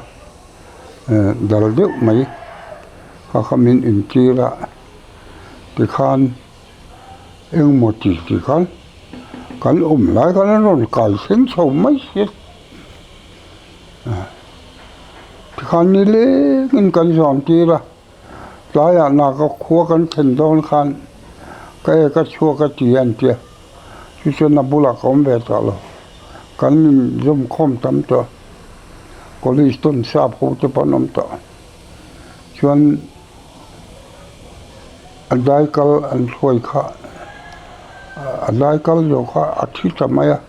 Dal deuh mai kha kha min intir a tikhan engmaw ti ti khan kan awm lai khan an rawn kai thleng chho mai si a tikhan nilengin kan zawm tir a tlaiah naka khua kan thlen dawn khan ka e ka chhuak a ti an tia chu chuan a bulah ka awm ve tawh lo. Kan inzawm khawm tam tawh. College tawn sap ho te pawh an awm tawh. Chuan a dai kal an hruai kha a dai kal zawh kha a thi ta mai a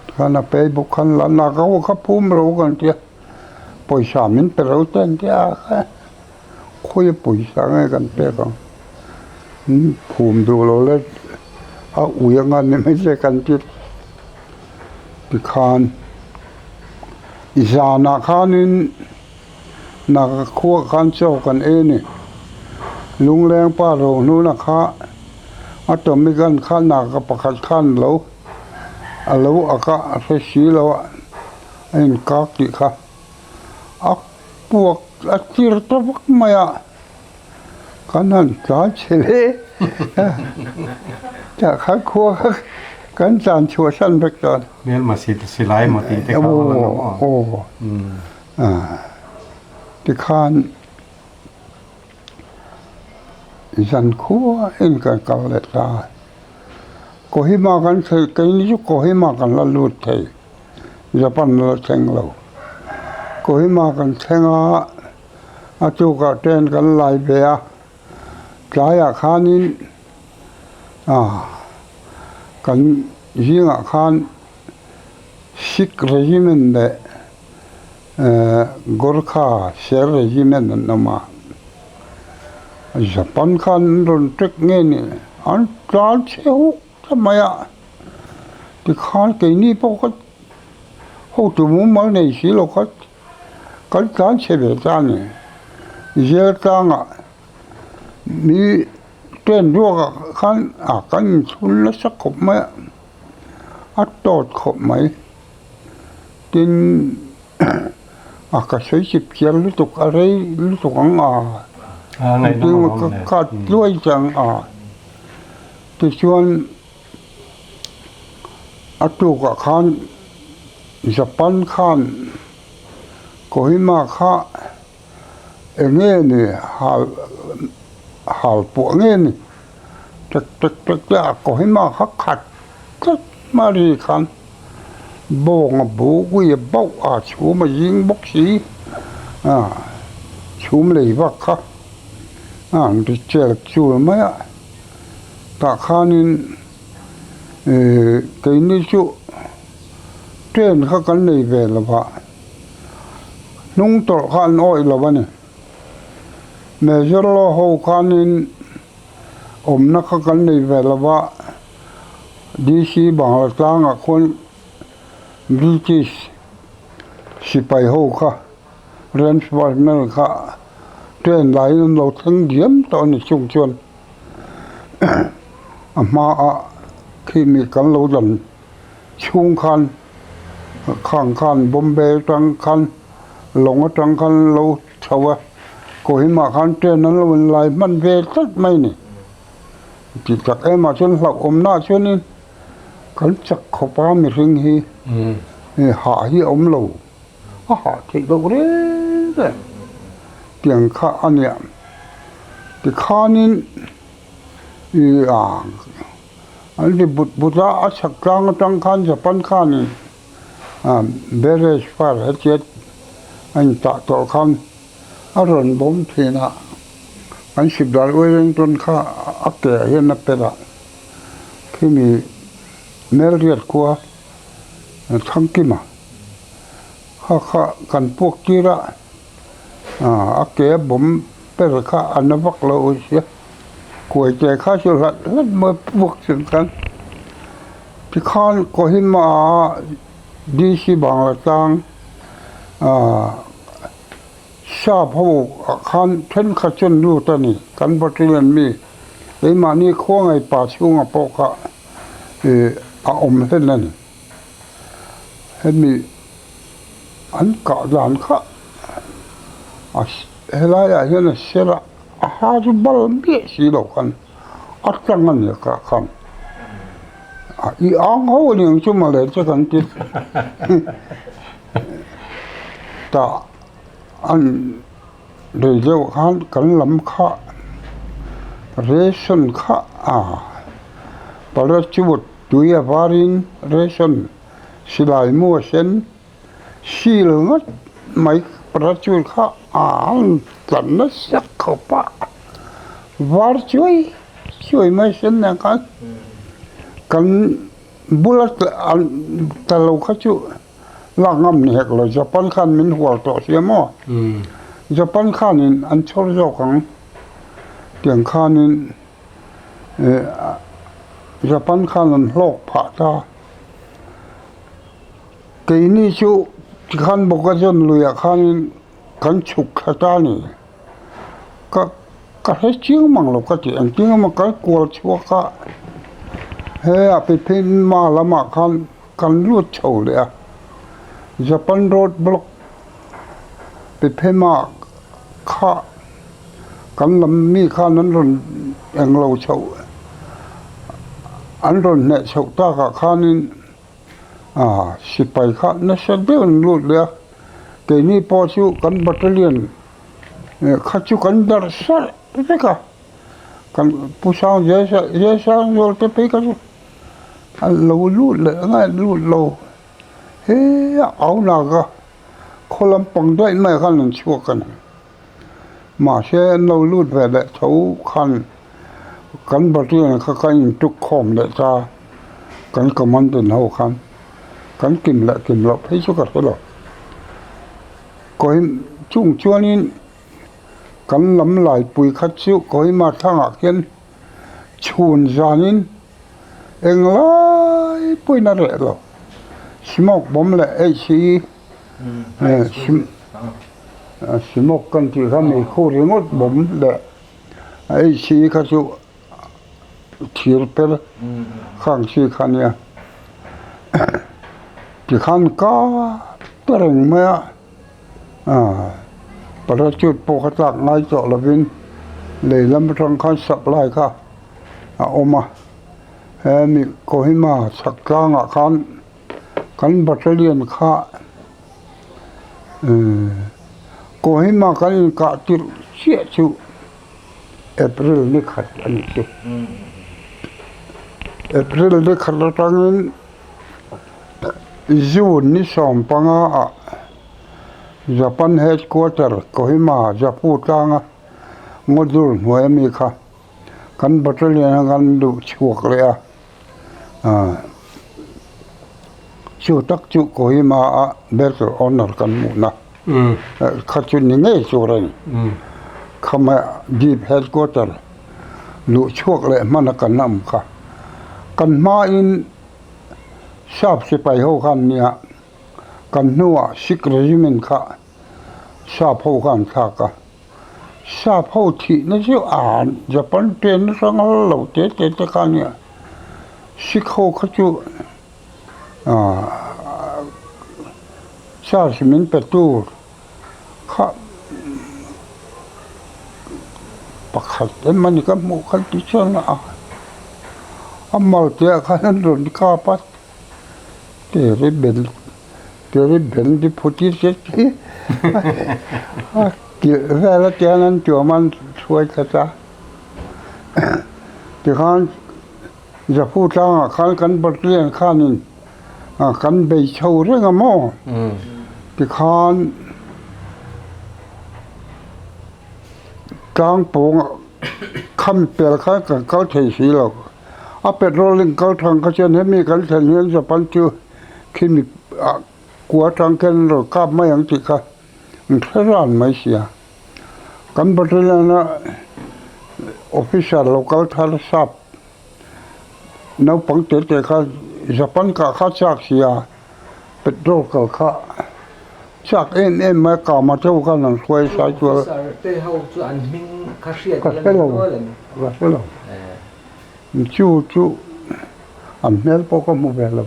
chuan a pei bawk khan la nak ho kha phum ro kan tia pawisa min pe ro te an tia khawi a pawisa nge kan pek ang phum duh lo le a ui anga ni mai se kan ti tikhan zanah khanin. Naka khua khan chaw kan ei a ni. Lungleng pa Rohnuna kha a atomic gun kha naka pakhat khan lo a lo ak a, a hre si lo a, a inkak tih kha a puak a tir ta vak mai a, kan han tlan chhe hle tah khan khua kha kan tlan chhuahsan vek chuan. Hmelma silai emaw tih te kha a la ni maw? Aw. Tikhan zankhua in kan kal leh ta. Kohima kan thei keini chu Kohima kan la lut thei Japan la thleng lo. Kohima kan thleng a, a tukah train kan lai ve a, tlaiah khanin kan zingah khan Sikh Regiment leh Gorkha Sher Regiment an awm a, Japan khan an rawn tek nge ni an tlan chhe huk ta mai a, tikhan keini pawh kha hotu mumal nei si lo kha kan tlan chhe ve ta a ni. Zel tlangah mi train ruakah khan a kan inchhun nasa khawp mai a, a tawt khawp mai. Tin, a ka sawi chip chiar lutuk a rei lutuk ang a, ka kat tluai chang a, tichuan a tukah khan Japan khan Kohima kha eng nge ni hal hal puah nge ni tek tek tek te a Kohima kha khat tlat mai ri khan bawng a bu kui a bauh a chhum a zing bawk si a chhum lei vak kha a an ri chel chul mai a tah khanin ihh keini chu train kha kan nei ve lo va hnung tawlh kha an awih lo a ni Major law ho khanin awmna kha kan nei ve lo va. DC Bangla tlangah khuan British sipai ho kha reinforcement kha train laiin an lo thleng diam tawh a ni chung chuan a hmaah khi mi kan lo dan chhung khan khang khan Bombay atang khan lawng atang khan lo chho a Kohima khan train an lo inlai hman ve tlat mai a ni. Ti tak em ah chuan hlauhawmna ah chuanin kan chak khawp a mihring hi hah hi a awm lo a hah theih loh reng reng tiang kha a nia tikhanin ih an ti but but a a chhak tlang atang khan Japan khanin barrage fire hetiat a intah tawh khan. A rawn bawm thin a, an sipdal Wellington kha a ke ah hian a per a, khimi Melriat khua Thangkima kha kha kan puak tir a, a ke a bawm per kha a na vak lo sia, kuai te kha chu hlat hlat mai puak chung khan tikhan Kohima ah DC Bangla tlang ah. Sap ho ah khan thenkhat chu an lut a ni, kan battalion mi keimahni khuangai pa chhunga pawh kha ih a awm hlen a ni. Hemi an kah dan kha a helaiah hian a ser a, a ha chu bal miah si lo khan a tlang a ni a kah khan. I ang ho a ni ang chu mawle che kan ti tah an rei deuh khan kan lam kha ration kha a parachute tui a varin ration silai mu a sen sil ngawt mai. Parachute kha an tlan nasa khawp a, var chuai chuai mai sen nen khan kan bula tla lo kha chu lak ngam ni hek lo Japan khan min hual tawh sia maw Japan khanin an chhawr zawk ang tiang khanin Japan khan an hlawk phah ta. Keini chu tikhan Bawkazawn luiah khanin kan chhuk thla ta a ni. Ka ka hre chiang mang lo ka ti engtin emaw kal kual chhuak a, he a Piphima lamah khan kan lut chho leh a, Japan road block Piphima kha kan lam mi khan an rawn englo chhoh an rawn hneh chhoh takah khanin. A sipai kha nasa deuh an lut leh a, keini pawh chu kan battalion kha chu kan darh sarh vek a, kan Pu Sang Zesang Zual te phei kha chu an lo lut leh ang a, lut lo he a au nak a, khaw lampang daih mai khan an chhuak a ni. Mahse an lo lut ve leh tho khan kan battalion kha kan intuk khawm leh ta, kan commandant ho khan kan kim leh kim loh phei chu ka hre lo. Kohim chung chuanin kan lam laipui kha chu Kohima thlangah khian chhun zanin englai pawhin a reh lo, smoke bomb leh HE. Smoke kan tih kha meikhu ringawt bawm leh a ei si kha chu thir per khang chi kha nia tikhan ka ta reng mai a parachute pawh kha tlak ngai tawh lovin lei lam atang khan supply kha a awm a hemi Kohima chhak tlangah khan. Kan battalion kha Kohima kan inkah tirh chiah chu April ni khat a ni chu. April ni khat atangin June ni 15 ah Japan headquarter Kohima Japu tlanga Ngawdur hnuai ami kha kan battalion a kan duh chhuak leh a. Chu tak chu Kohima a battle honour kan hmuhna kha chu ni ngei tur a ni. Khama deep headquarter luh chhuak leh hmana kan awm kha. Kan hmain sap sipai ho khan nia kan hnuah Sikh regiment kha sap ho khan thlak a. Sap ho thihna chu a Japan train atang a lo te te te kha ania Sikh ho kha chu ahh charge min pe tur kha pakhat emawni ka hmuh kha ti chuan a a mal te ah khan an rawn kap a. Tere bel tere bel te phuti se te a kilh vel a tiang an tuam a an hruai thlat a tikhan Japu tlangah khan kan battalion khanin kan bei chho reng a maw tikhan tlang pawngah kham pel khan kan kal thei si lo. A petrol-in kal thang kha chuan hemi kan thlen hian Japan chu khimi ah kua atang khian an rawn kap mai ang tih kha an hre ran mai sia. Kan battalion-a officer lo kal thar sap naupang te te kha Japan kah kha chak sia petrol kal kha chak em em mai a kama te ho khan an hruai sai chuan Officer te ho chu an hming kha hriat la ni nual em? Ka hre lo. Chu chu an hmel pawh ka hmu ve lo.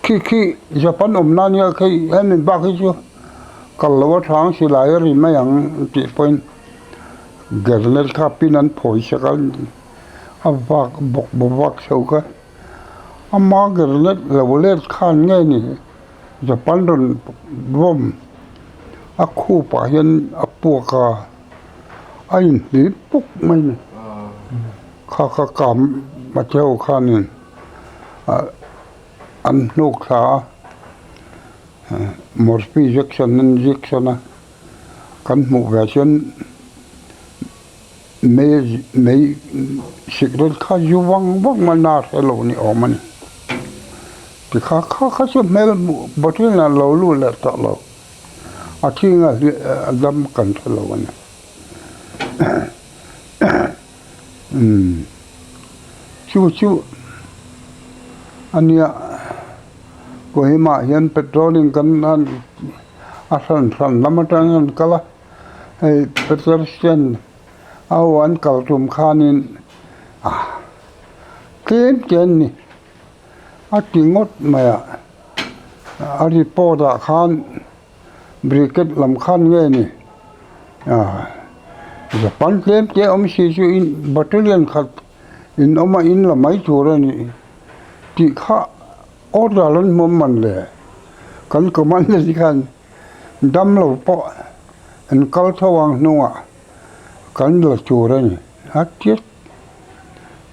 Khi khi Japan awm na nia khi hemi bak hi chu kal lo a thang silai a ri mai ang tih pawhin grenade kha pin an phawi sak a a vak bawk bawk chho kha ama grenade lo let khan nge ni Japan rawn bomb a khupah hian a puak a. A inhnih puk mai a ni. Kha kha kam Mateo khanin an hnuk thla a. Morphine injection an injection a kan hmuh ve chuan mei mei sikret kha zu vang vang mai na hre lo ni awm a ni tikha kha kha chu hmel hmuh bottle ah lo lut leh tawh lo a thinga a dam kan hre lo a ni umm chu chu a nia Kohima ah hian petrol in kan a hran hran lam atangin an kal a. Hei petrol stand a aw an kal tum khanin ah tlem te an ni a ti ngawt mai a a report ah khan brigade lam khan nge ni ah japan tlem te awm si chu in battalion khat in awm a in la mai tur a ni tih kha order an hmuam man le kan commander khan. Damlo pawh an kal tho ang hnungah kan la tur a ni a chiat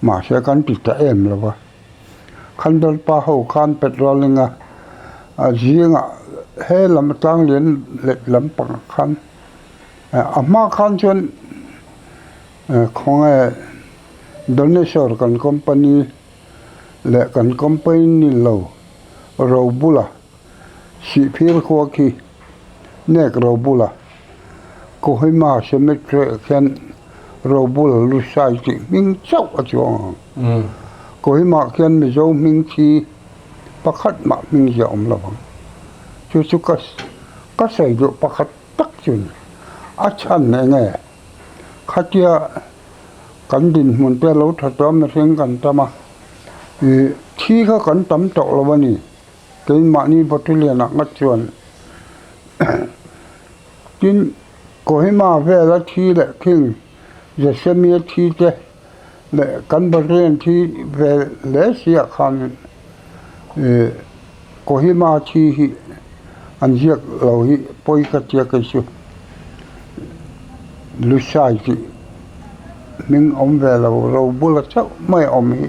mahse kan ti ta em lo va Khandalpa ho khan petrol a a zingah he lam atang lian let lampang khan a hma khan chuan khawnge Doneshwar kan company leh kan company ni lo Robula. Sihphir khua khi nek Robula Kohima Cemetery ah khian Robula Lusai tih hming chauh a chuang ang. Kohima ah khian Mizo hming thi pakhat mah hming ziah awm lo ang. Chu chu ka ka sawi duh pakhat tak chu a ni. A chhan eng nge? Khatia kan dinhmun te lo tha chuan mihring kan tam a, ih thi kha kan tam tawh lo a ni. Keimahni Bawṭilian ah ngawt chuan tin Kohima vela thi leh khing Yosemite thi te leh kan Bawṭilian thi ve hle si ah khan ih Kohima thi hi an ziak lo hi pawi ka tia kei chu Lusai tih hming awm ve lo ro bula chauh mai a awm hi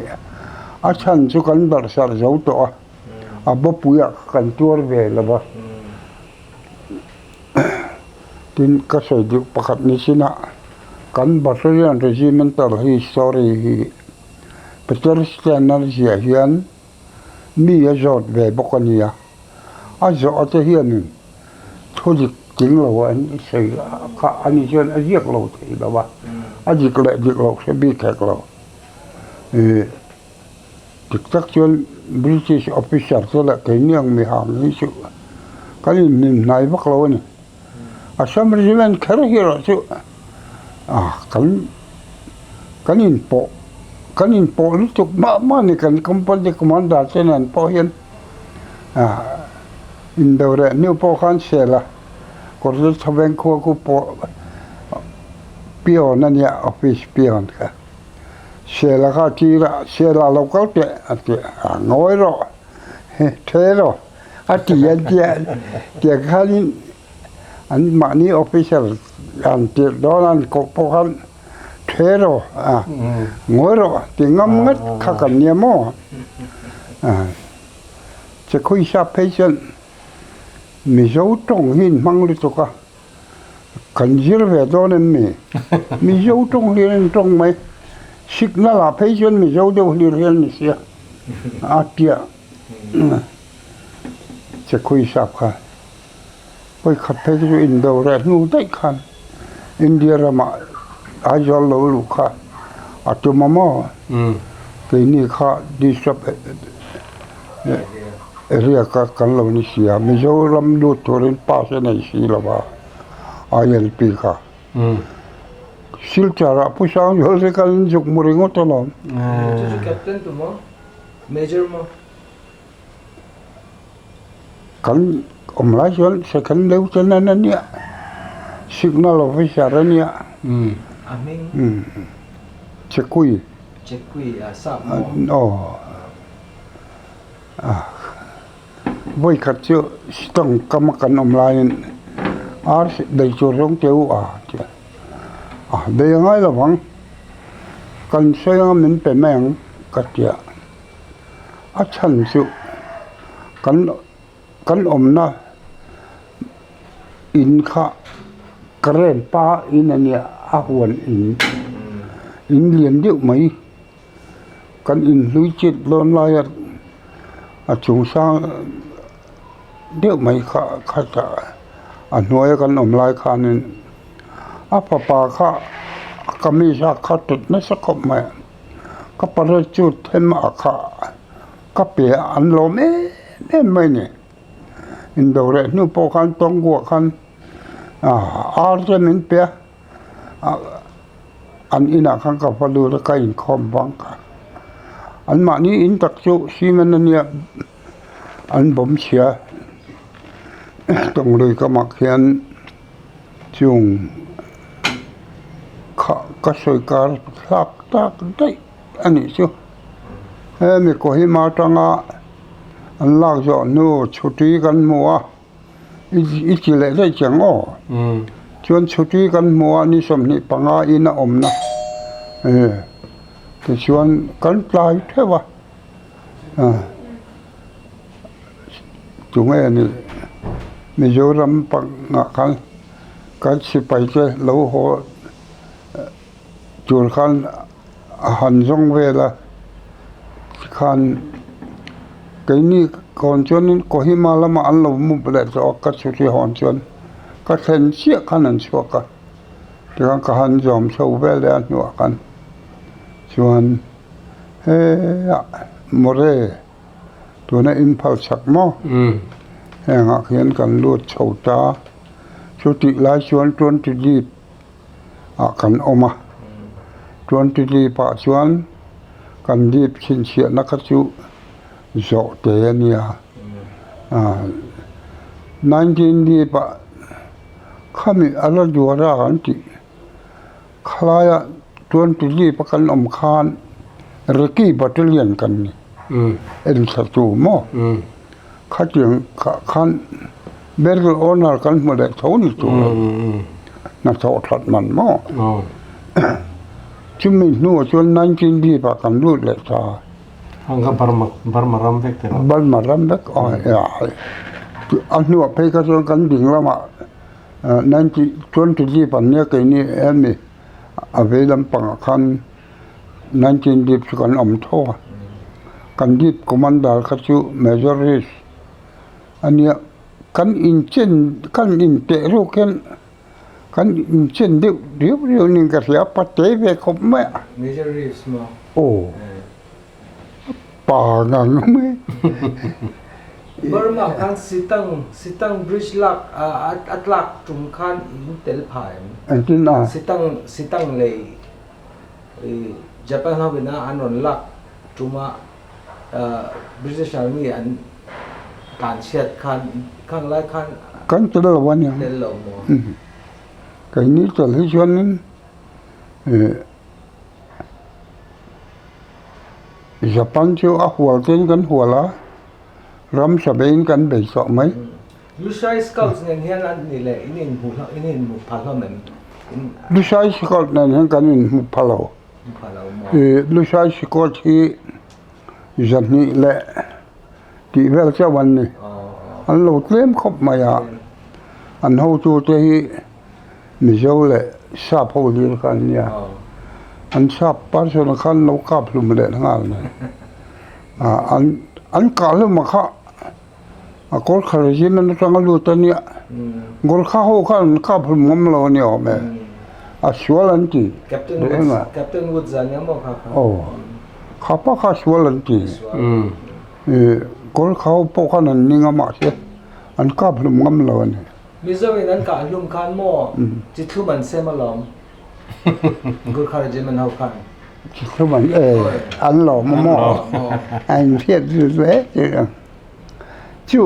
a chhan chu kan darhsarh zo tawh a. A bawpuiah kan tuar ve lo va, tin ka sawi duh pakhat ni chinah kan Battalion Regimental hi story hi Peter Stanley ziah hian mi a zawt ve bawk a nia, a zawh te hianin thu dik tling lo an sawi kha ani chuan a ziak lo thei lo va, a dik leh dik loh hre bik hek lo. Dik tak chuan British officer te leh keini ang mi hang hi chu kan inhnim hnai vak lo a ni. Assam Regiment kher hi erawh chu ah kan kan inpawh kan inpawh lutuk mah mah a ni kan company commander te nen pawh hian ah indo reh hnu pawh khan sel a kawr chhaveng khua khu pawh peon a nia office peon kha. Sela kha tir a, Sela lo kal teh a ti a, ngawi rawh, the rawh a ti a tia tiang khanin an mahni officer an tirh dawn a an koh pawh khan the rawh a, ngawi rawh ti ngam ngat kha kan nia maw a, Chekhuisa phei chuan Mizo tawng hi an hmang lutuk a. Kan zir ve dawn em mi? Mizo tawng hlir an tawng mai. Signal ah phei chuan Mizo deuh hlir hian ni sia. A tia che khui sap kha. Pawi khat phei chu indo reh hnu daih khan India ramah Aizawl lo luh kha a tum a maw? Keini kha disrupt Riak a kan lo ni si a, Mizoram lut turin pass a nei si lo va, ILP kha. Silchar ah Pu Sangzual te kal in zuk mu ringawt alawm. Chu chu captain tu maw? Major maw? Kan awm lai chuan second lieutenant a nia, signal officer a nia. A hming? Chekui. Chekui a sap maw? Aw. Vawikhat chu tawngkam a kan awm laiin ar bei tur zawng te u a ti a, a bei a ngai lo vang, kan sawi anga min pe mai ang ka ti a, a chhan chu kan kan awmna. In kha current pa in a nia a huan in in lian deuh mai kan inhlui chet dawn laia a chung sang deuh mai kha khatah a hnuaia kan awm lai khanin a fapa kha kamis a kha tawt nasa khawp mai a ka parachute them a kha ka pe a an lawm em em mai a ni. Indo leh hnu pawh khan tawngkuah khan ar te min pe a an inah khan ka va lut a ka inkhawm vang kha anmahni in tak chu cement a nia an bawm chhia tawng lui kamah khian chung kha ka sawi kar thlak tak daih a nih chu hemi Kohima atanga. An lak zawh hnu chhuti kan hmu a, i ti leh daih chiang aw. Chuan chhuti kan hmu a ni 25 in a awmna tichuan kan tlai theuh a, tunge ni Mizoram pangah khan kan sipai te lo haw tur khan. A han zawng vel a tikhan keini kawn chuanin Kohima lamah an lo mup leh tawh a ka chhuti hawn chuan ka thlen chiah khan an chhuak a tikhan ka han zawm chho vel leh a hnuah khan chuan heah Mawre tuna Imphal chhak maw hengah khian kan lut chho ta chutih lai chuan 20 deep. ah kan awm a twenty deep ah chuan kan deep chhinchhiahna kha chu zawh te a nia ah 19 deep ah khami a la duara an tih khalaia twenty deep a kan awm khan Ricky battalion kan ni enthla tu maw Khatiang kha khan barrel owner kan hmu leh tho ni tur a hnathawh that man maw? Chumi hnuah chuan 19 deep ah kan lut leh ta. Ang kha Burma Burma ram vek te lo. Burma ram vek a hnuah phei kha chuan kan ding lamah 19 20 deep an nia keini hemi a vei lampangah khan 19 deep chu kan awm tho a kan deep commander kha chu major risk a nia kan inchen kan inteh ruk hian kan inchen deuh riau riau niin ka hria a pate ve khawp mai a Major risk maw aw pa ngang mai Burma khan Sitang Sitang bridge lak a tlak tum khan in tel pha em engtin a Sitang Sitang lei Japan ho ina an rawn lak tuma British Army an tlanchhiat khan khang lai khan Kan tel lo a nia. Tel lo maw? Keini tel hi chuanin Japan chu a hual tein kan hual a, ram sabeiin kan bei tawh mai. Lushai Scouts nen hian an ni leh in inhmu in inhmu pha hlawm em? In Lushai Scout nen hian kan inhmu pha lo. Pha lo maw? Lushai Scout hi 200 leh tih vel chauh an ni. An lo tlem khawp mai a. An hotute hi Mizo leh Sap ho hlir kha an nia. An Sap person khan lo kap hlum leh nghal mai. An an kah hlum a kha. A Gorkha regiment atanga lut a nia. Gorkha ho khan an kap hlum ngam lo a ni awm e. A sual an ti. Captain Woods, Captain Woods a nia maw kha kha? Aw. Kha pa kha sual an ti. Gorkha ho pawh khan an ning a mahse an kap hlum ngam lo a ni. Mizo in an kah hlum khan maw chi thlum an sem alawm. Gorkha regiment ho khan. Chi thlum an e an lawm a maw? A inhriat zut hle tih a. Chu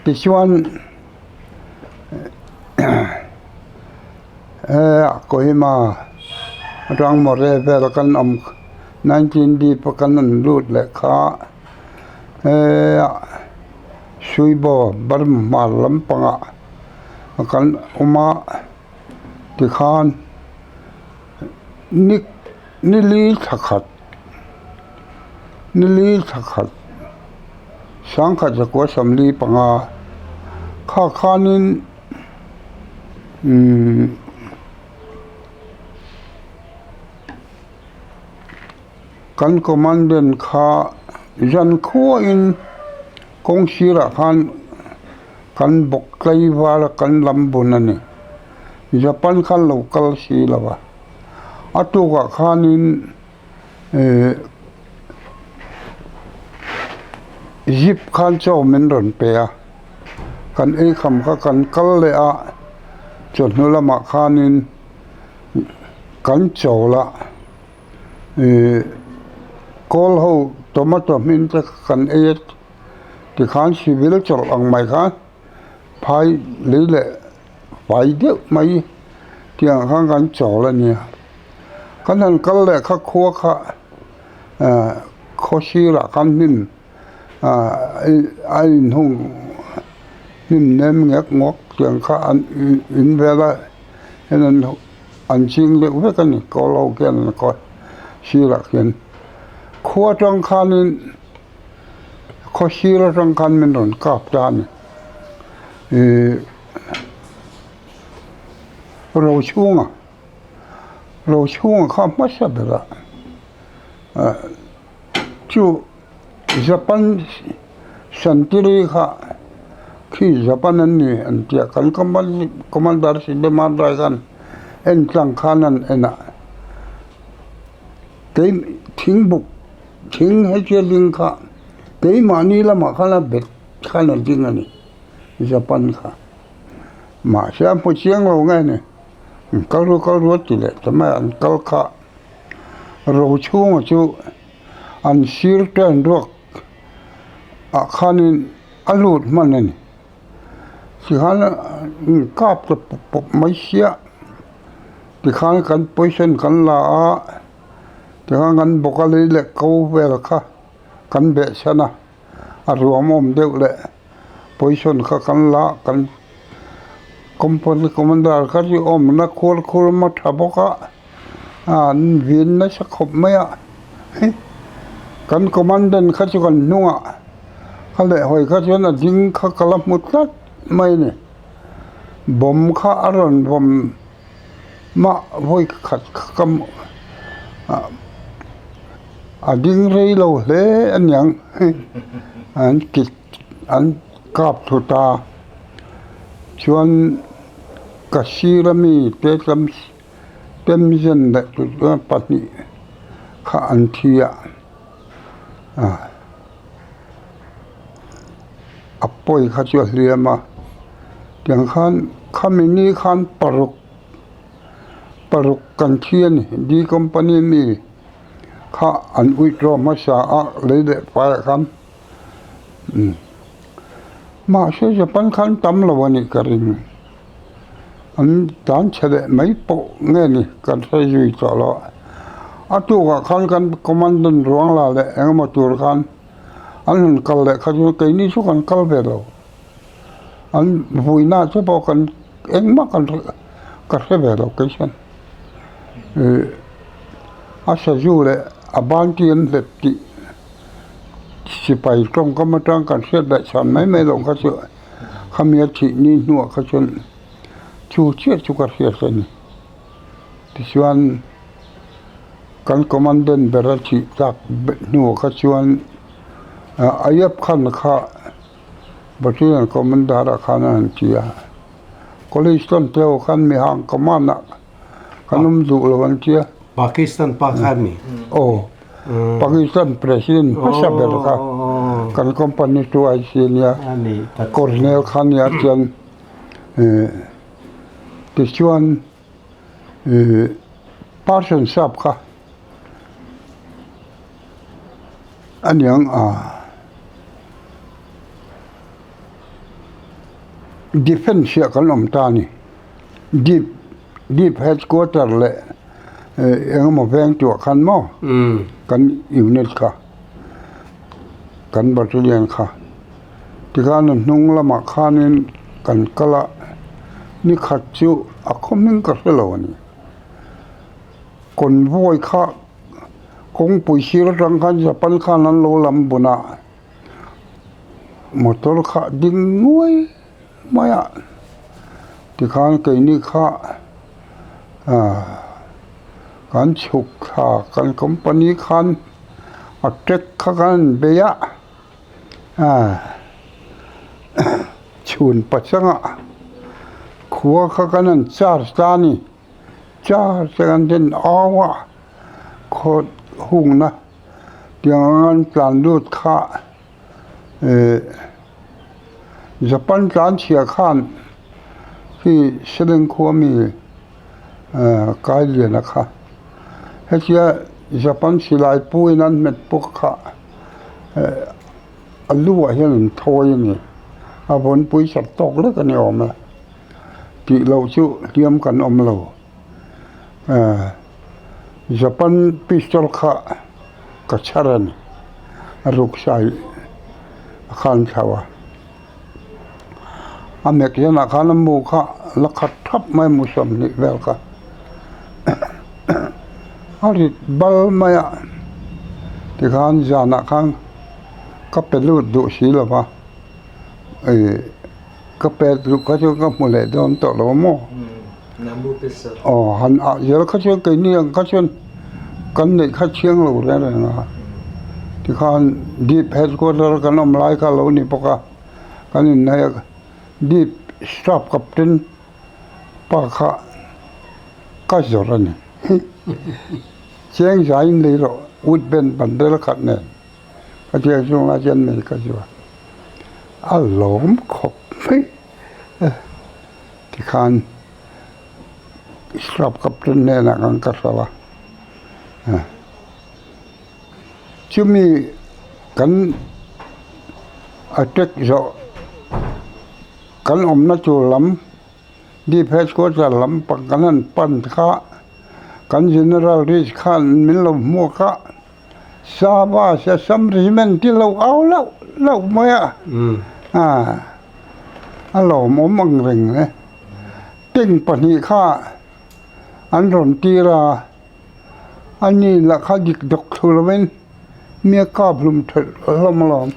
tichuan he Kohima atang Moreh vel kan awm 19 deep a kan rawn lut leh kha he Suibo Burma hmar lampangah kan awm a tikhan ni nili thla khat. Nili thla khat 1945. Kha khanin umm kan commandant kha zan khuain kawng sirah khan kan bawk tlaivar a kan lam bun a ni. Japan khan lo kal si lo va, a tukah khanin eh zip khan chaw min rawn pe a, kan ei kham kha kan kal leh a, chawhnu lamah khanin kan chawl a, ih kawl ho tomato hmin te kan ei a tikhan civil chawlh ang mai khan phai lei leh fai deuh mai tiang khan kan chawl a nia kan han kal leh kha khua kha ah khaw sirah khan hnim ah a inhung hnim nem ngek ngawk tiang kha an in vel a heng an an ching deuh vek a ni kawl ho khian an khaw sirah khian khua atang khanin. Khaw sir atang khan min rawn kap ta a ni. Ihh Rochhunga Rochhunga kha hmasa ber a ah chu Japan santiri kha khi Japan an ni an tia kan commander Siddhaman Rai khan en tlang khan an en a kei thingbuk. Thing hetia ding kha keimahni lamah khan a bet khan a ding a ni Japan kha mahse a hmu chiang lo nge ni an kal ru kal ru a ti leh ta mai a an kal kha ro chhunga chu an sir te an ruak ah khanin a lut hman a ni tikhan an kap ta pawp pawp mai sia tikhan kan position kan la a. Tikhan kan bawk a lei leh ko vel kha kan beh chhan a, a ruam awm deuh leh position kha kan la a, kan company commander kha chu awmna khual khur a tha bawk a, an vin nasa khawp mai a, kan commandant kha chu kan hnungah a lehhawi kha chuan a ding kha ka la hmu tlat mai a ni, bomb kha a rawn vawm. Mah vawi khat ka a ding rei lo hle a niang an kit an kap thu ta chuan ka sir ami te lam temzen leh pahnih kha an thi a a pawi kha chu a hliam a tiang khan khami ni khan paruk paruk kan thi a ni D company mi kha an withdraw hmasa a lei leh faiah khan umm mahse Japan khan tam lo a nih ka ring an tan chhe leh mai pawh nge ni kan hre zui tawh lo a a tukah khan kan commandant ruang la leh eng emaw tur khan an han kal leh kha chu keini chu kan kal ve lo an vuina che pawh kan engmah kan hre ka hre ve lo kei chuan ih a sazu leh a banti an hlep tih sipai tawngkam atang kan hriat leh chhan mai mai loh kha chu khami a thih ni hnuah kha chuan chu chiah chu ka hriat a ni tichuan kan commandant ber a thih tak hnuah kha chuan Ayub Khan kha Battalion commander ah khan a han ti a college tan te ho khan mi hang command ah kan awm duh lo an tia. Pakistan pa khan ni? Aw Pakistan president hmasa ber kha kan company chu a si ania colonel kha nia chuan tichuan Persian sap kha aniang a defence ah kan awm ta a ni deep deep headquarter leh eng emaw veng tuah khan maw kan unit kha kan battalion kha tikhan a hnung lamah khanin kan kal a ni khat chu a khaw hming ka hre lo a ni convoy kha kawngpui sir atang khan Japan khan an lo lam bun a motor kha a ding nuai. mai a, tikhan keini kha ah kan chhuk thla kan company khan a track kha kan bei a ah chhun pachanga khua kha kan han charge ta a ni charge a kan den au a khaw hungna tiang anga an tlan lut kha eh Japan tlan chhia khan khi Seleng khua mi eh kai lian a kha hetia Japan silai pu in an hmet bawk kha eh a lu ah hian an thawi a ni a vawnpui chat tawk lek a ni awm e tih loh chu hliam kan awm lo. Japan pistol kha ka chhar a ni a ruksai a khan thlau a a mek hianah khan a mu kha la khat thap mai mu 20 vel kha a rit bal mai a tikhan zanah khan ka pe lut duh si lo va ih ka pet duh kha chu ka hmu leh dawn tawh lo maw. Aw han ah zel kha chuan keini ang kha chuan kan neih kha thiang lo reng reng a tikhan deep headquarter kan awm lai kha a lo ni bawk a kan inhnaih a deep staff captain pa kha ka zawrh a ni cheng zaiin lei rawh wood band bundle khat nen ka tiang chung lai chuan nei ka zuar a lawm khawp mai. Tikhan Shrap Captain hnenah khan ka hralh a, chumi kan attack zawh kan awmna tur lam Deep Headquarter lam kan han pan kha kan General Ridge khan min lo hmuak a. Sava Assam Regiment te lo au lauh lauh mai a, a lawmawm ang reng le. Tank pahnih kha an rawn tir a, a ni lah kha dik dawk thlu lovin mi a kap hlum thelh hlawm alawm.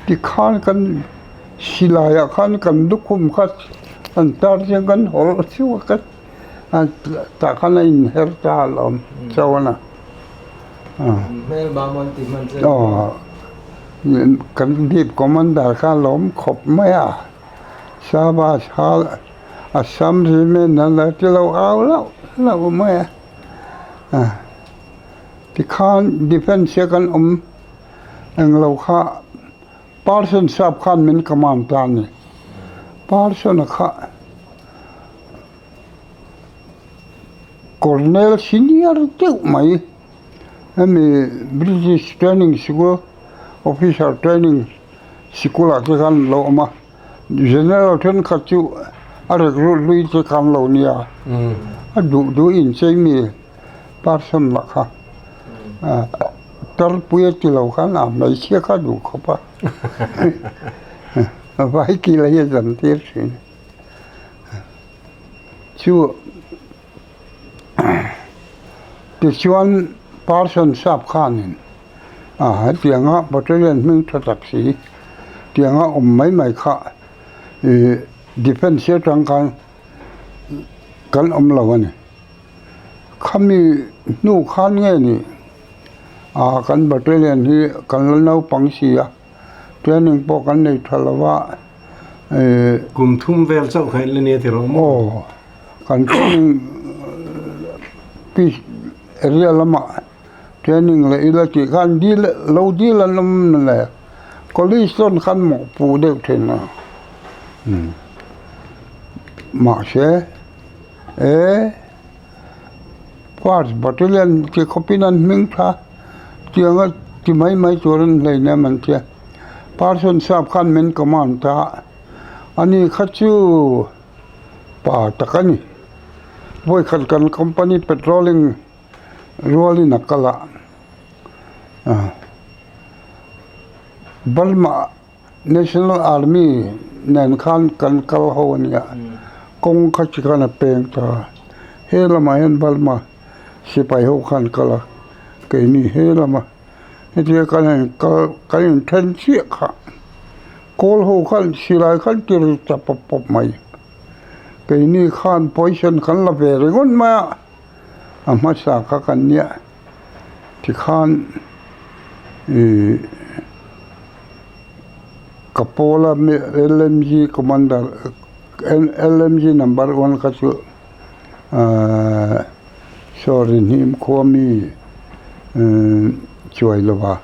Tikhan kan silaiah khan kan lukhum kha an tar chiang kan hawlh chhuak a. Tah khan a inher ta alawm chuan a. Hmelma mawn ti hman che. Aw kan deep commander kha lawm khawp mai a. Sava Assam regiment an lo ti lo au lauh lauh mai a. Tikhan defence a kan awm englo kha Parson sap khan min command ta a ni. Parson a kha. Colonel senior deuh mai hemi British training sikul officer training sikulah te khan lo awm a general thenkhat chu a recruit hlui te khan lo nia a duh duh inchei mi person lah kha tarpui a ti lo khan a hmeichhia kha a duh khawp a vai kil hi a zan tir thin. Chu tichuan Parson sap khanin a hetianga battalion hming tha tak si tianga awm mai mai kha ih defence atang khan kan awm lo a ni. Khami hnu khan nge ni ah kan battalion hi kan la naupang si a. Training pawh kan nei tha lo a, eh. Kum thum vel chauh kha en la nia tiraw maw? Aw, kan training piece area lamah training leh ila tih khan dil lo dil an awm le, college chuan khan mawhpuh deuh thin a, mahse eh. First battalion ti khawpin an hming tha tianga ti mai mai tur an hlei nem an tia Parson sap khan min command ta ani kha chu pa tak a ni vawikhat kan company patrolling rualin a kal a Burma. National Army nen khan kan kal ho a nia, kawng kha chi khan a peng ta a, he lamah hian Burma sipai ho khan kal a, keini he lama hetia kan han kal kan inthen chiah kha. Kawl ho khan silai khan ti ri ta pawp pawp mai. Keini khan poison kan la ve ringawt mai a, a hmasa kha kan nia. Tikhan ih ka pawla LMG commander LMG number one kha chu ahh sorry hnim khua mi chuai lova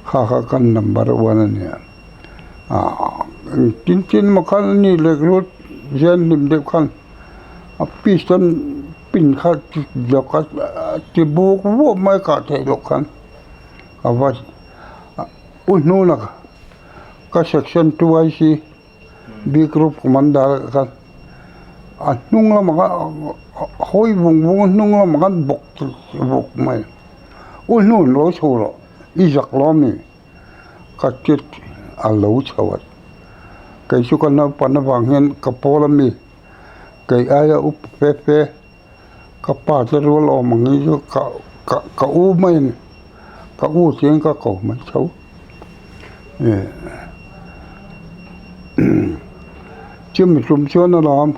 kha kha kan number one a nia ah tin tin maw khan a ni leh lut zen hlim deuh khan a pistol pin kha lawk a ti buk vuah mai kah theih loh khan a va u hnuna ka section 2IC. B group commander khan a hnung lamah khan hawi vung vung a hnung lamah khan bawk bawk mai u hnun lo chho rawh i zak lo ami ka ti a lo chho a kei chu ka naupang avang hian ka pawl ami kei aia upa fe fe ka pa te rual awm ang hi chu ka ka ka u mai a ni ka u tiin ka ko mai tho chumi tum chuan alawm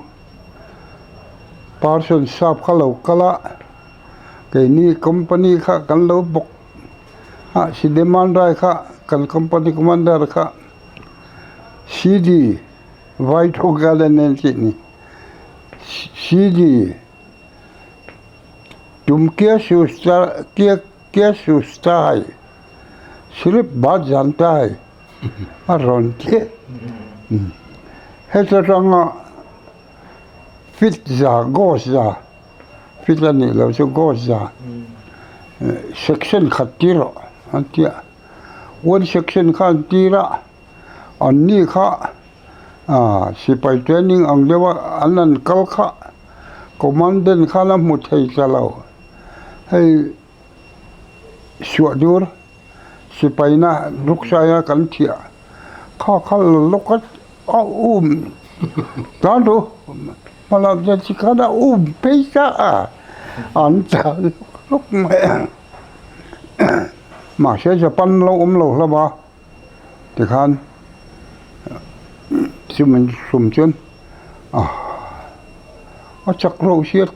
person sap kha lo kal a keini company kha kan lo bawk a Sideman Rai kha kan company commander kha C_D vai thu garden an tih ni. CD तुम क्या सोचता क्या क्या सोचता है सिर्फ बात जानता है a rawn chiah heta tanga fit za gos za fit a nih loh chu gos za section khat tir rawh an tia one section kha an tir a an ni kha Aaa sipai training ang deuh a an han kal kha commandant khan a hmu thei ta lo hei suah dur sipai na ruksaia kan thiah kha kha la lawk a a um tan ru hmalak te chi khan a um phei ta a an tlan lawk lawk mai a mahse Japan lo awm lo hlauh a. Tikhan chumi hlum chuan a chak loh hian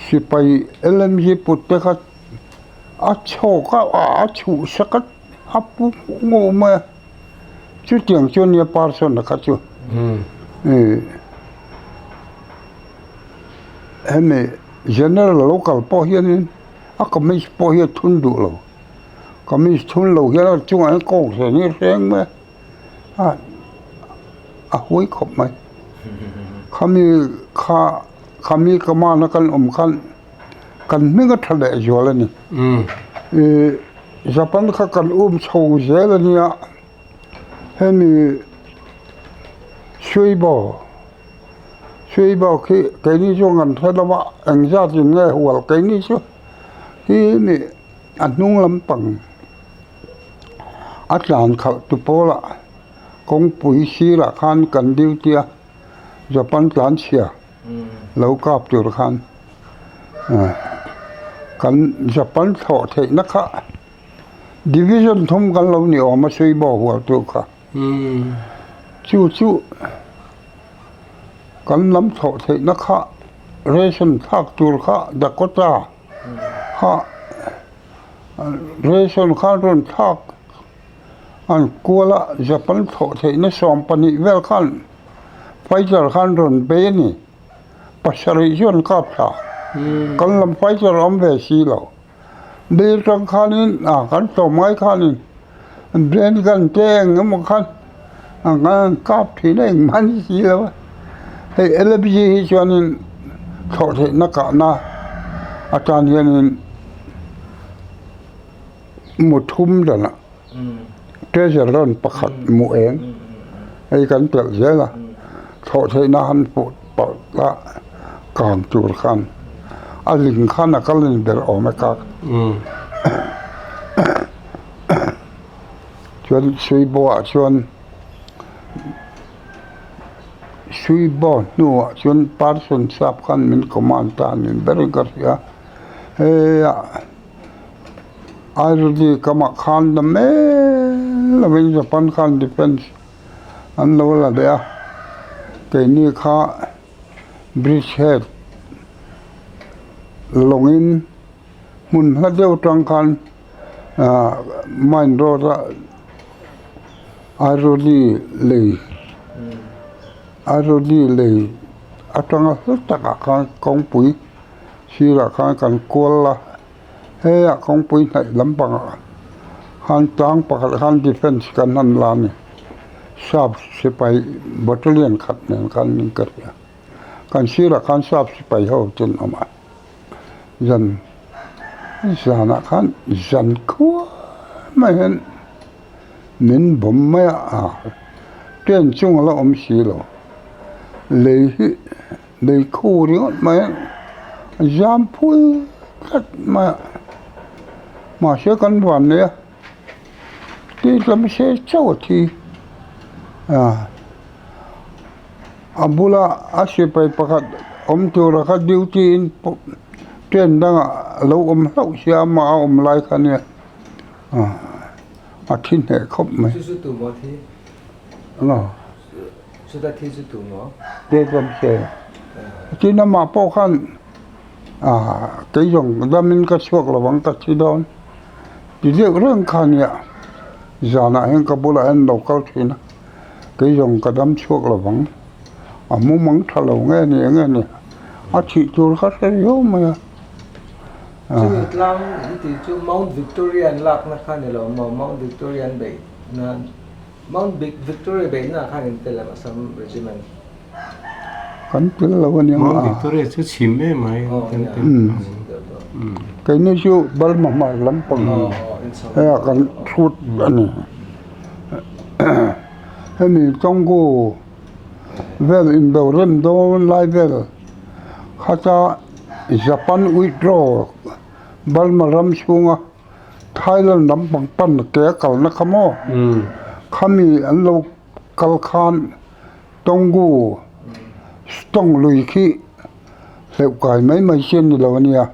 sipai LMG put te kha a chhawk a a chhuhsak a a pu ngawh mai a chutiang chu ania person a kha chu hemi general lo kal pawh hianin a kamis pawh hi a thun duh lo. Kamis thun lo hian a chungah hian kawng hren hi a hreng mai a a huai khawp mai khami kha khami command a kan awm khan kan hming a tha leh zual a ni ih Japan kha kan um chho zel a nia hemi Suibo Suibo khi keini chuan kan hre lo a engzat in nge hual keini chu hi mi. A hnung lampang a tlan khalh tu pawlah kawngpui sirah khan kan duty a Japan tlan chhia lo kap tur khan kan Japan thlawh theihna kha division thum kan lo ni awm a suibo hual tu kha chu chu kan lam thlawh theihna kha ration thlak tur kha Dakota. Kha ration khan rawn thlak an kual a Japan thlawh theihna 12 vel khan fighter khan rawn bei a ni pasarih chu an kap thla kan lam fighter a awm ve si lo bel atang khanin ah kan tlawm ngai khanin band gun te eng emaw khan an kap thin a engmah a ni si lo a hei L_P_G hi chuanin thlawh theihna kahna atan hianin mu thum danah treasure run pakhat mu eng hei kan telh zel a thlawh theihna han hmuh palh a kang tur khan a ling khan a kal a ni ber awm e kak. Chuan Suibo-ah chuan Suibo hnuah chuan Parson sap khan min command ta a ni ber in ka hria. Hei ah Airali kamah khan la mek. lovin Japan khan defence an lo la leh a, keini kha bridge head lawngin hmun hla deuh atang khan ah mine road a Airoli lei Airoli lei atanga hla takah khan kawngpui sirah khan kan kual a heia kawngpui hnaih lampangah khan tlang pakhat khan defence kan han la a ni sap sipai battalion khat nen khan min ka hria kan sirah khan sap sipai ho chu an awm a zan zanah khan zan khuai mai hian min bawm mai a train chung a la awm si lo lei hi. Lei khu ringawt mai a, a zam phul tlat mai a, mahse kan van nei a, tui tlem se chauh a thi a, a bula a sipai pakhat awm tura kha duty in train dangah a lo awm hlauh sia amah a awm lai kha nia a thi hneh khawp mai. Chu chu tu maw thi? Chuta thi chu tu maw? Te chuan che. Tin amah pawh khan ah kei zawng damin ka chhuak lo ang ka thi dawn ti deuh reng kha nia zanah hian ka bulah hian lo kal thin a kei zawng ka dam chhuak lo ang a mumang tha lo nge ni eng nge ni a thih tur kha hre riau mai a. Chumi tlang i tih chu Mount Victoria an lakna kha ni lo maw? Mount Victoria an beih nan. Mount Victoria beihna ah khan in tel em Assam Regiment? Kan tel lo a nia. Mount Victoria chu chhim em ai kan tel. Keini chu Burma hmar lampang hei kan chhut a ni. Hemi Congo vel indo rem dawn lai vel khata Japan withdraw Burma ram chhunga Thailand lampang pan ke a kalna kha maw? Khami an lo kal khan Tongu Stong lui khi hleuh kai mai mai chi a ni lo a nia.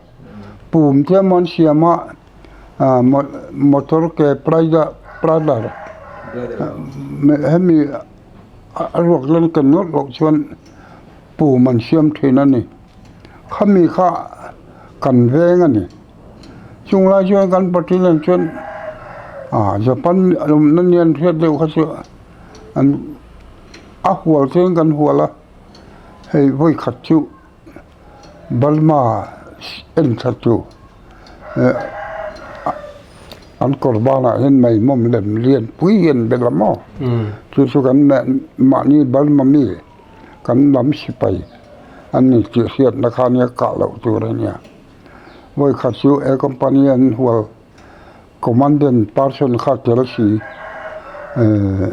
Pum te emaw an siam a, motor ke pradar hemi a ruak lan ken ngawt loh chuan pum an siam thin a ni. Khami kha kan veng a ni. Chung lai chuan kan Pathian chuan ah Japan awmna nia an hriat deuh kha chu an a hual chuan kan hual a, hei vawi khat chu Burma en thla tu eh an kawr banah hian maimawm lem lian pui hi an bel a maw chu chu kan mahni Burma mi. Kan lam sipai an ni tih hriatna kha nia kah loh tur a nia. Vawi khat chu A company an hual commandant person kha tel si ehh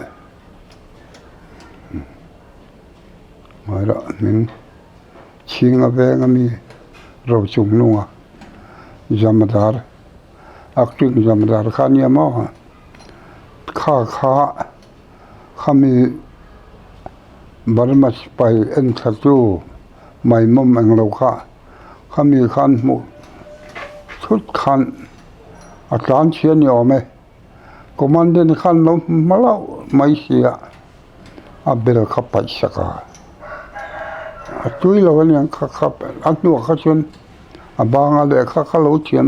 ngaihlah hming chhinga veng a mi rochung nunga jamadar acting jamadar kha nia maw kha kha. Khami Burma sipai en thla chu maimawm eng lo kha khami khan hmuh thut khan a tlan chhia ni awm e commandant khan lo hma loh mai si a a bel kha paih sak a a tui lo aniang kha kha a hnuah kha chuan a banga lehkha kha lo thiam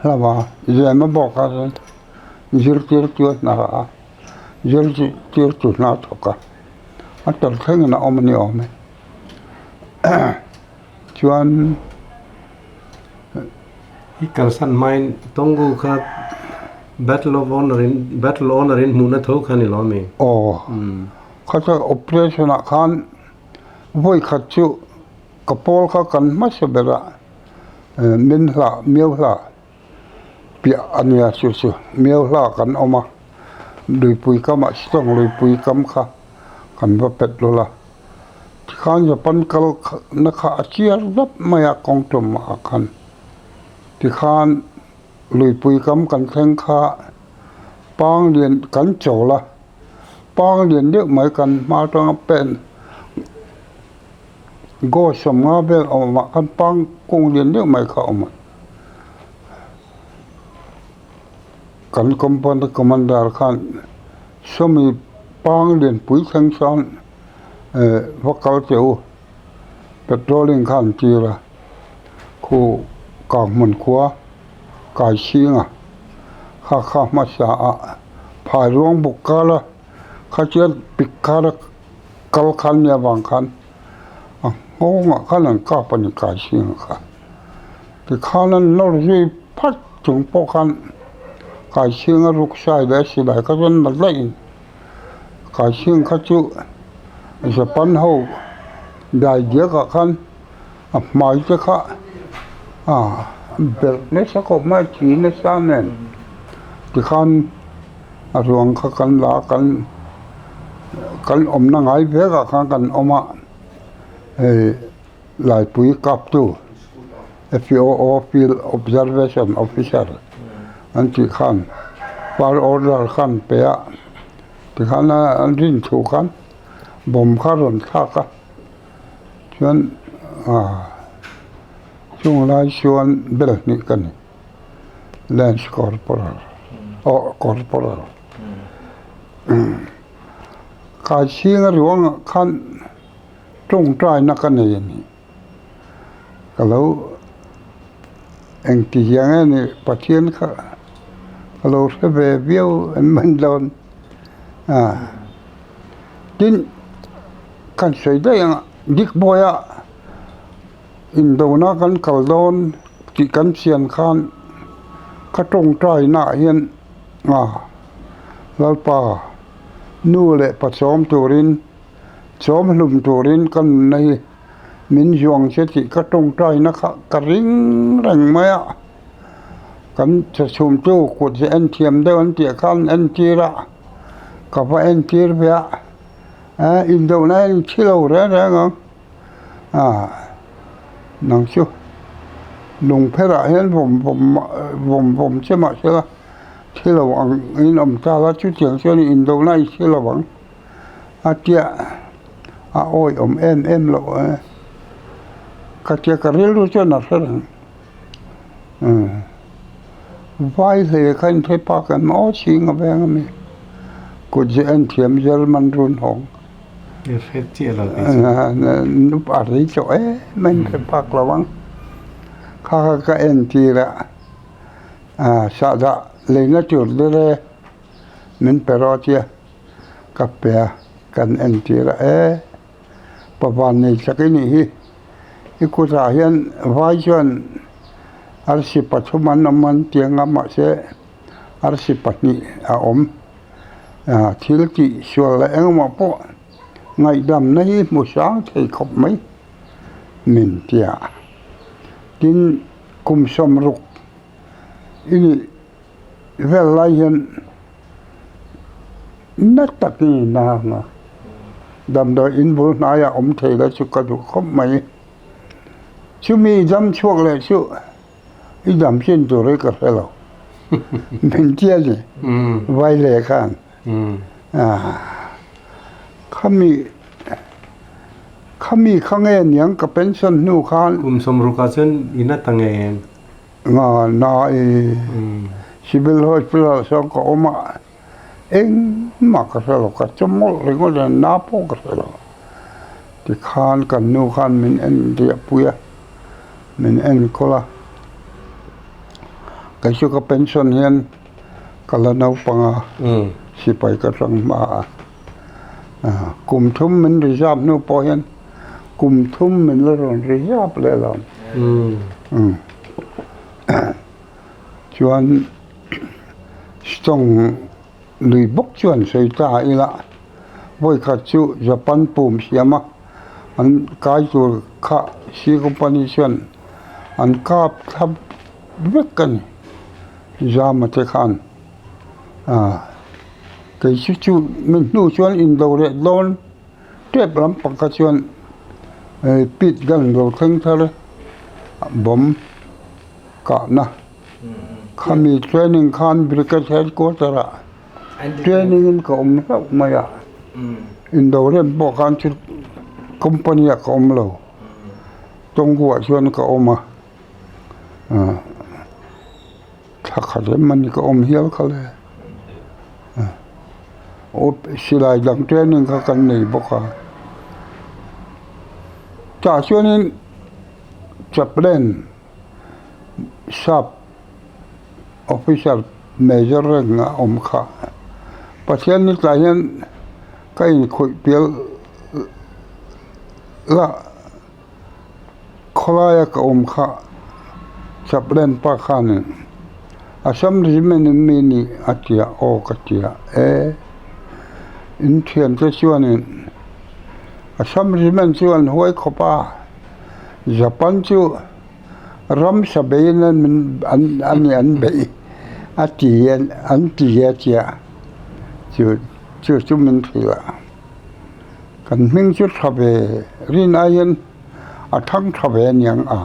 hlauh a zem a bawk a. Zirtirtu a hna a, zirtirtu hna a thawk a, a tel thlengin a awm a ni awm e. Chuan I kalsan hmain Tongu kha Battle of Honor in Battle Honor in hmuhna tho kha ni lo mi? Aw, kha chuan operation ah khan vawi khat chu ka pawl kha kan hmasa ber a, min hlah miau hlah. Piah a nia chu chu miau hla kan awm a luipui kamah sitawng luipui kam kha kan va pet lul a tikhan Japan kal na kha a chiar dap mai a kawng tum ah khan tikhan luipui kam kan thleng kha pang lian kan chawl a pang lian deuh mai kan hma atanga pen. Goa sawmnga vel a awm ah khan pang kung lian deuh mai kha a awm a. Kan company commander khan sawmi pang lianpui thleng chuan va kal teh u patrolling kha an tir a khu kang hmun khua kai chhinga kha kha hmasa ah phai ruang buk kar a khatia pik kar a kal khan nia vang khan a nghawngah khan an kap a ni kai chhinga kha. Tikhan an nawr zui phat chung pawh khan Kaichhinga ruksai leh silai kha chuan na daih Kaichhing kha chu Japan ho dai diak ah khan a hmai te kha a belh nasa khawp mai a thi nasa nen tikhan a ruang kha kan la a kan kan awmna ngai vek ah khan kan awm a hei. Laipui kaptu FOO Field Observation Officer an tih khan fire order khan pe a tikhan an rin thu khan bomb kha rawn thlak a chuan ah chung lai chuan bel hnih ka ni Lance Corporal aw Corporal kai chhinga ruangah khan. Tawngtaina ka nei a ni. Ka lo engti hian nge ni Pathian kha ka lo hre ve viau em mai dawn a. Tin, kan sawi daih ang a, Dikbawiah indona kan kal dawn tih kan chian khan ka tawngtainaah hian a Lalpa nu leh pa chawm turin Chawm hlum turin ka nunna hi min zuang che tih ka tawngtaina kha ka ring reng mai a, kan chhumtu kut hi en thiam deuh an tih khan en tir a, ka va en tir ve a, eh indohna en thi lo reng reng ang ah nang chu lungpherah hian vawm vawm vawm vawm che mahsela thi lo ang in awm ta la chutiang chuan indohna i thi lo ang. A tia a awi awm em em loh e ka tia ka rilru chuan a hre reng vai hle kha in hre phak em aw chhing a veng ami kut chu en thiam German run hawng a rei tawh em a in hre phak lo ang kha kha ka en tir a sahdah leina tur te min pe rawh a tia. Ka pe a, kan entir a, e pavan nei chak i nih hi, i kutah hian vai chuan arsi pathum an awm an ti ang a mahse arsi pahnih a awm thil tih sual leh engemaw pawh ngaihdamna hi hmu sang thei khawp mai min ti a, tin kum sawmruk i nih vel lai hian na takin in a hang a, damdawi in bul hnaiah awm thei la chu ka duh khawp mai. Chumi dam chhuak leh chu i dam chin tur hi ka hre lo, min tia ni vai leh khan khami khami kha nge niang ka pension hnu khan. Kum sawmrukah chuan in a ta ngei em? Nga na i Civil Hospital sawn ka awm a, engmah ka hre lo, ka chaw mawlh ringawt a, na pawh ka hre lo. Tikhan kan nu khan min en riah pui a, min enkawl a, kei chu ka pension hian ka la naupang a, sipai ka tang hma a, kum thum min reserve hnu pawh hian kum thum min la rawn reserve leh lo. Chuan Stong lui bawk chuan sawi ta ila vawikhat chu Japan pum siam a an kai tur kha C company chuan an kap thlap vek a ni Zama te khan kei chu chu mi hnu chuan indo leh dawn. Tep lampang kha chuan pit gun lo thleng thar bomb kahna khami training khan brigade headquarter ah training in ka awm hlauh mai a indo rem pawh khan chu company ah ka awm lo tawngkuah chuan ka awm a. Thla khat em a ni ka awm hial kha le. Silai dang training kha kan nei bawk a. Tah chuanin chaplain sap officer major reng a awm kha. Pathian ni tlai hian ka inkhawih pial la. Khawlaia ka awm kha chaplain pa khanin Assam Regiment in mi nih a ti a, aw ka ti a, e in thiante chuanin Assam Regiment chu an huai khawp a, Japan chu ramsa beiin an a ni an beih a ti an ti a tia chu chu min hrilh a. Kan hming chu tha ve rin aiin a thang tha ve aniang a.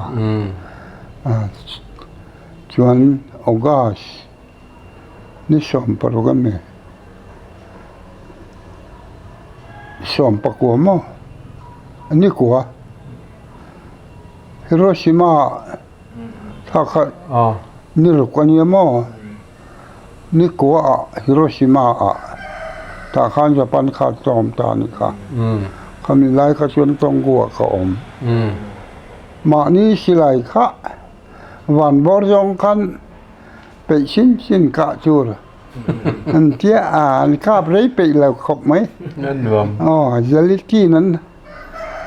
Chuan August ni 16 a mi 19 maw ni kua Hiroshima thla kha ni ruk ania maw. Nikua ah Hiroshima ah tah khan Japan kha a tlawm ta a nih kha. Khami lai kha chuan Tongu ah ka awm. Mahni silai kha van bawr zawng khan peih chin chin kah tur an tia a, an kap rei peih lo khawp mai. Aw Zelitin an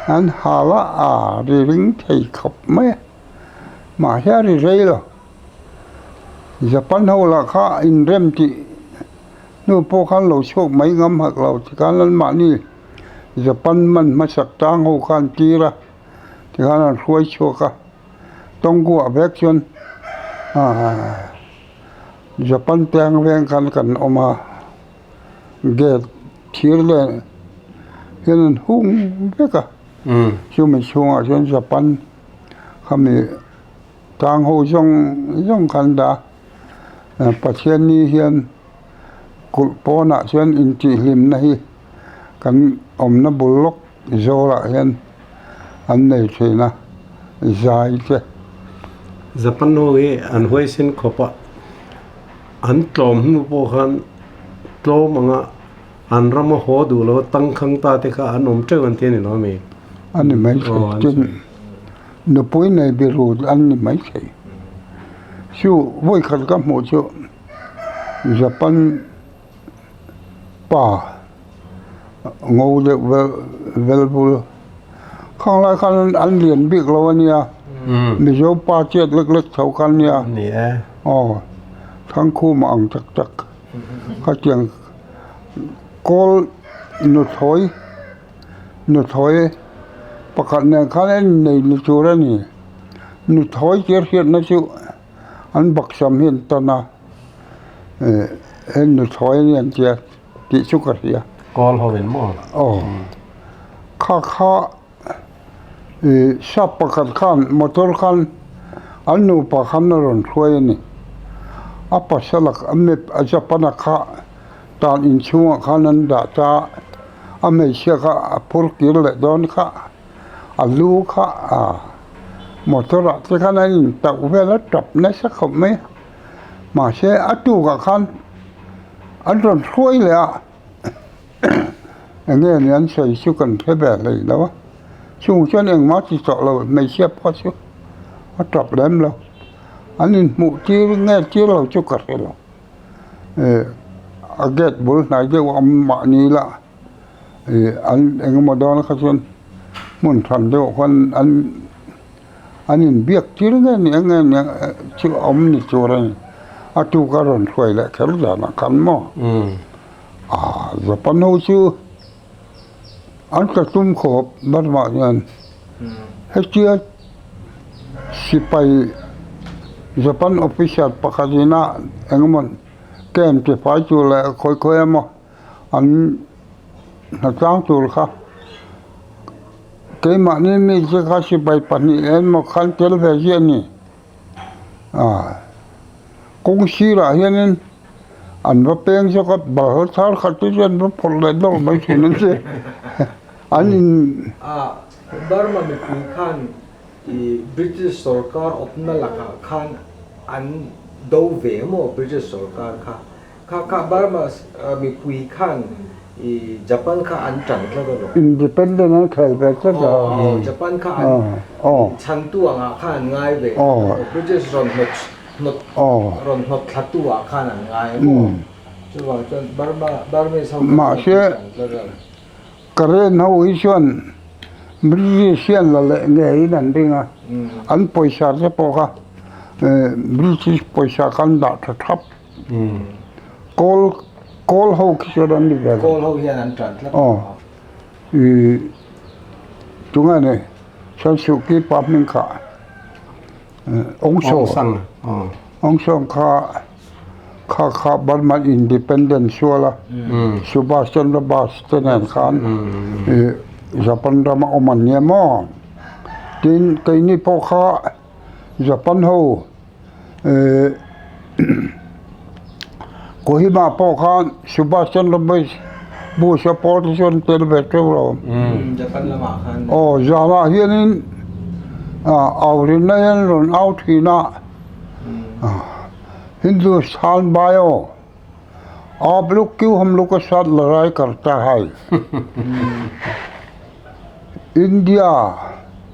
an hal a, a ri ring thei khawp mai a. Mahse a ri rei lo. Japan ho lah kha inrem tih hnu pawh khan lo chhuak mai ngam hak lo tikhan anmahni Japan man hmasak tang ho khan tir a tikhan an hruai chhuak a tawngkuah vek chuan ahh Japan teng veng khan kan awm a gate thir leh hian an hung vek a chumi chhungah chuan Japan khami. Tang ho zawng zawng khan dah a, Pathianni hian kulh pawnah chuan intihhlimna hi kan awmna bul lawk zawlah hian an nei thin a, zai te. Japan ho hi an huaisen khawp a, an tlawm hnu pawh khan tlawm anga an rama haw duh lo tangkhang ta te kha an awm teuh an ti a ni lo ami? A ni mai thei tin. Nupui nei biru an ni maithei. Chu vawikhat ka hmuh chu Japan pa ngo deuh vel bul khang lai khan an lian bik lo a nia Mizo pa chiat lek lek tho kha an nia aw Thangkhuma ang tak tak khatiang kawl nuthlawi. Nuthlawi pakhat nen khan a innei ni tur a ni. Nuthlawi tir hriatna chu an baksam hi an tan a, eh he nuthlawi a ni an tia tih chu ka hria. Kawl ho in maw? Aw. Kha kha ih sap pakhat khan motor khan an nupa khan a rawn hruai a ni. A pasal a map a Japan-a kha tan inchhungah khan an dah ta. A hmeichhia kha a phur kir leh dawn kha a lu kha a motor ah te khan a in tauh vel a tap nasa khawp mai a mahse a tukah khan an rawn hruai leh a eng nge ni an sawi chu kan hre ve hlei lo a chung chuan engmah ti tawh lo hmeichhia pawh chu a tap lem lo an inhmuh tir nge tir lo chu ka hre lo. Eh a gate bul hnai deuh a awm mahni la ih an engemaw dawn kha chuan hmun hran deuh khan an an inbiak tir nge ni eng nge ni chu a awm ni tur a ni a tuk a rawn hruai leh kher danah khan maw ah Japan ho chu an tla tum khawp Burma hian hetia sipai Japan officer pakhat ina engemaw camp ti fai tur leh khawi khawi emaw an hnatlang tur kha keimahni mi te kha sipai pahnih emaw khan tel ve ziah a ni. Ah kawng sirah hianin an va peng zawk a bal thar khat te chu an va phawrh leh dawk mai thin an ti an in. Ah Burma mipui khan i British sorkar awpna lakah khan an. do ve maw British sorkar kha. Kha kha Burma mipui khan i Japan kha an tan tlat a lawm. Independent an khel ve tlat a. Aw Japan kha an chhantu angah khan an ngai ve British rawn hnawt hnawt rawn hnawt thla tu ah khan an ngai a maw. Chuvang chuan Burma Burmese ho kha chu an tan tlat a. Karen ho hi chuan British hian la leh ngeiin an ring a, an pawisa te pawh kha British pawisa kha an dah tha thap. Kawl kawl ho khi chuan an ni ve lo. Kawl ho hian an tan tlat. Aw i tunge ni San Suu Kyi pa hming kha Aung San Aung San kha Kha kha Burma Independent sual a, Subhas Chandra Bose te nen khan Japan rama awm an nia maw? Tin, keini pawh kha Japan ho Kohima pawh khan Subhas Chandra Bose Bose-a pawl te chuan tel ve teuh lo. Aw, zanah hianin aurinna hian rawn au thin a. Hindustan bhaiyo, aap log kyu hum log ke saath ladai karta hai? India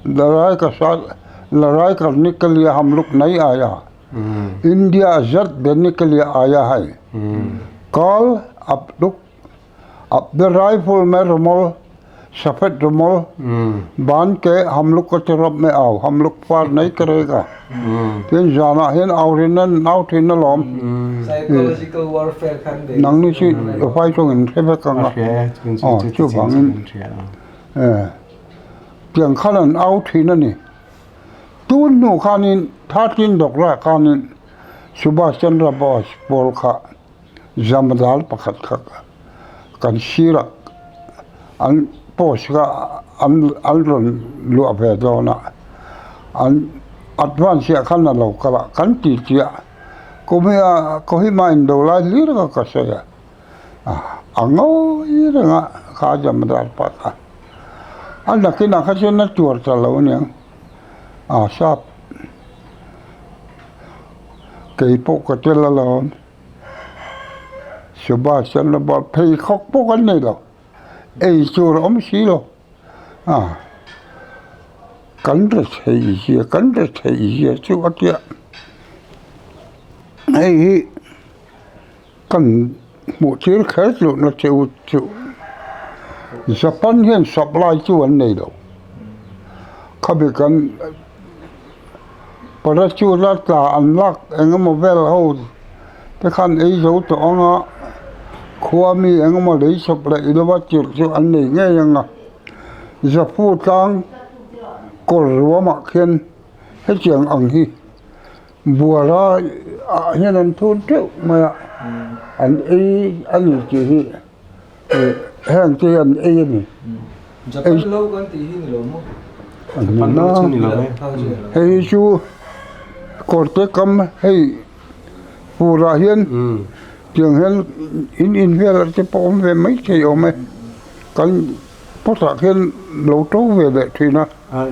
ladai ka saath ladai karne ke liye hum log nahi aaya, India azad dene ke liye aaya hai, kal aap log Apne rifle mein rumal safed rumal baan ke hum log ke taraf mein aao hum log fire nahi karega tin zanah hian au rin a nau thin alawm Psychological warfare khan ve nangni chu vai tawngin hre vek ang a aw chuvangin tiang khan an au thin a ni tun hnu khanin 13 Dawkra khanin Subhash Chandra Bose pawl kha Zamdal pakhat kha kan sirah an post kha an an rawn luah ve dawn a an advance ah khan a lo kal a kan ti chiah Kohima Kohima indo lai hlir kha ka sawi a a ngawi reng a kha Zamdal pa kha a nakinah kha chuan a tuar ta lo aniang a sap. Kei pawh ka tel alawm. Subhas Chandra Bose pheikhawk pawh kan nei lo, ei tur a awm si lo. A kan ri thei zia kan ri thei zia chu a tia. Hei hi kan hmuh tir kher tlukna che u chu Japan hian supply chu an nei lo. Khami kan parachute a tla an lak eng emaw vel ho te khan ei zo tawh ang a, khua mi eng emaw lei chawp leh ilo a tirh chu an nei ngei ang a. Zapu tlang kawr ruamah khian hetiang ang hi. Buara ah hian an thun teuh mai a, an ei a ni tih hi heng te hi an ei a ni. Japan lo kan tih hi ni lo maw? Japan lo chu ni lo e. Hei hi chu kawrte kam hei fur ah hian tiang hian in in velah te pawh awm ve mai thei awm e, kan potah khian lo to ve leh thin a.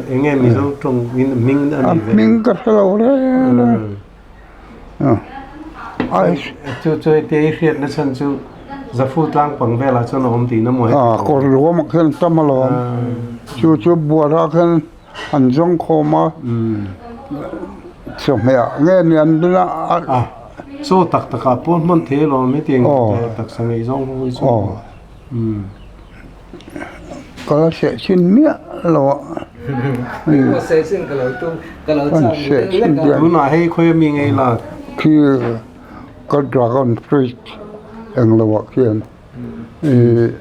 Eng nge Mizo tawng in hming a ni ve? A hming ka hre lo reng reng. Chu chu heti i hriat na chhan chu Zafu tlang pang velah chuan a awm tihna maw heti? A kawr luamah khian tam alawm. Chu chu buarah khian an zawng khawm a, chawhmeh ah nge ni an rin a. A chaw tak takah pawh hman thei alawm hetiang taksa ngeih zawng ho hi chu. Ka la seh chhin miah lo a. Seh chhin ka lo tum ka lo chak seh chhin diam. Tunah hei khawi ami ngei la. Khi ka dragon fruit eng lo ah khian ih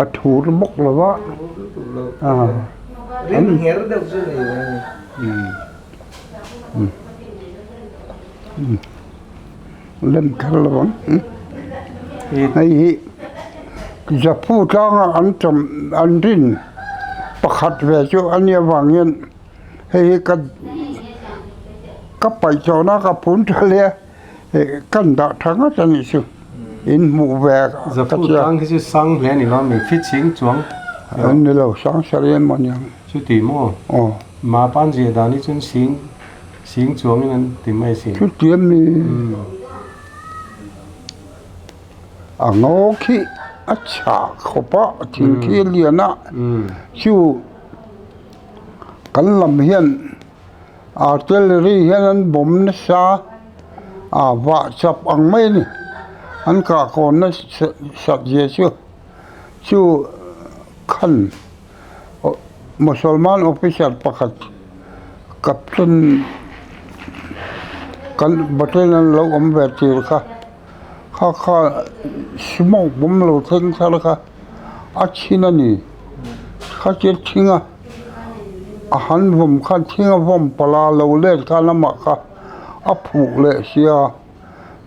a thur bawk lo va. Rin ngher deuh chu nei ve a ni. Lem kher lo ang hei hi Zapu tlanga an chawm an rin pakhat ve chu a nia vang hian hei hi ka ka paih tawh na ka phun tha hle a kan dah tha ngawt a nih chu in hmuh ve Zapu tlang hi chu sang hle a ni lo a mi fit ching chuang. An ni lo, Sangsarih emaw aniang. Chuti maw? Aw. Map an ziah dan hi chuan sing sing chuangin an ti mai asin. Chuti ami? A ngaw khi a chhah khawp a, thing khi a lian a, chu kan lam hian artillery hian an bawm nasa a vah chap ang mai a ni, an kah kawn nasat zia chu chu khan Musalman officer pakhat captain kan battalion lo awm ve tir kha kha kha smoke awm lo thleng thar kha a chhin a ni kha chu thing a a han vawm khan thing a vawm palh a lo let khan amah kha a phuh leh sia.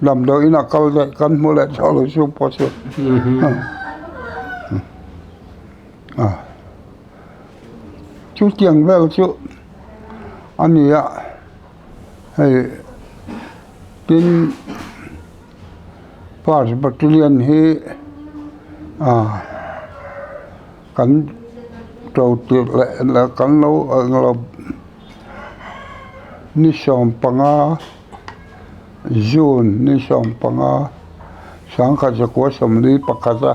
Damdawi inah kal daih kan hmu leh tawh lo chu pawh chu a chutiang vel chu a ni a hei tin first battalion hi a kan to tirh leh kan lo englo ni 15. June ni 15, 1941 a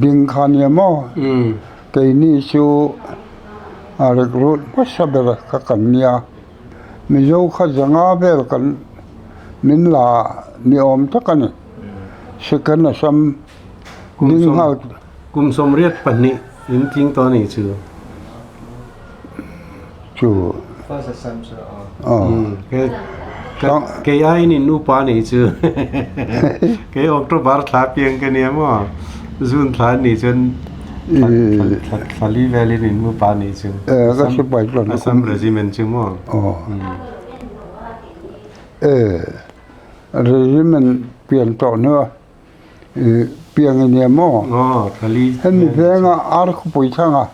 ding kha nia maw? Keini chu a recruit hmasa ber kha kan nia. Mizo kha zanga vel kan min la ni awm tak a ni. Second Assam ding nghal. Kum 82 in tling tawh a nih chu. Chu. First Assam chu aw. Kei aiin in upa a nih chu. Kei October thla piang ka nia maw? June thla a nih chuan thla li velin in upa a nih chu. Assam Regiment chu maw? Aw. Regiment pian tawh hnua piang i nia maw? Hemi venga ar khawpui thanga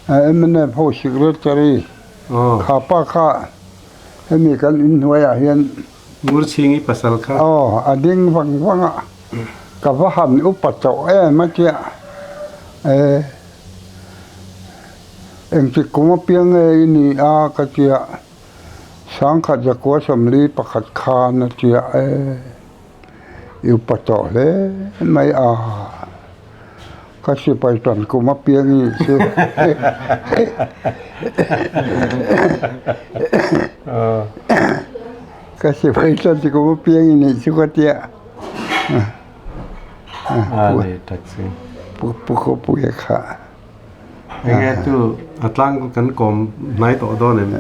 mnf ho secretary kha pa kha hemi kan inhnuaiah hian Ngurchhingi pasal kha. Aw a ding vang vang a, ka va han upa tawh em a tia e engtik kum apiang nge i ni a ka tia 1941 khan a tia e. I upa tawh hle mai a, ka sipai tan kum apiang i chu ka sipai tan kum apiang i nih chu ka tia pu khawpuia kha. Enge chu a tlang kan kawm hnai tawh dawn em?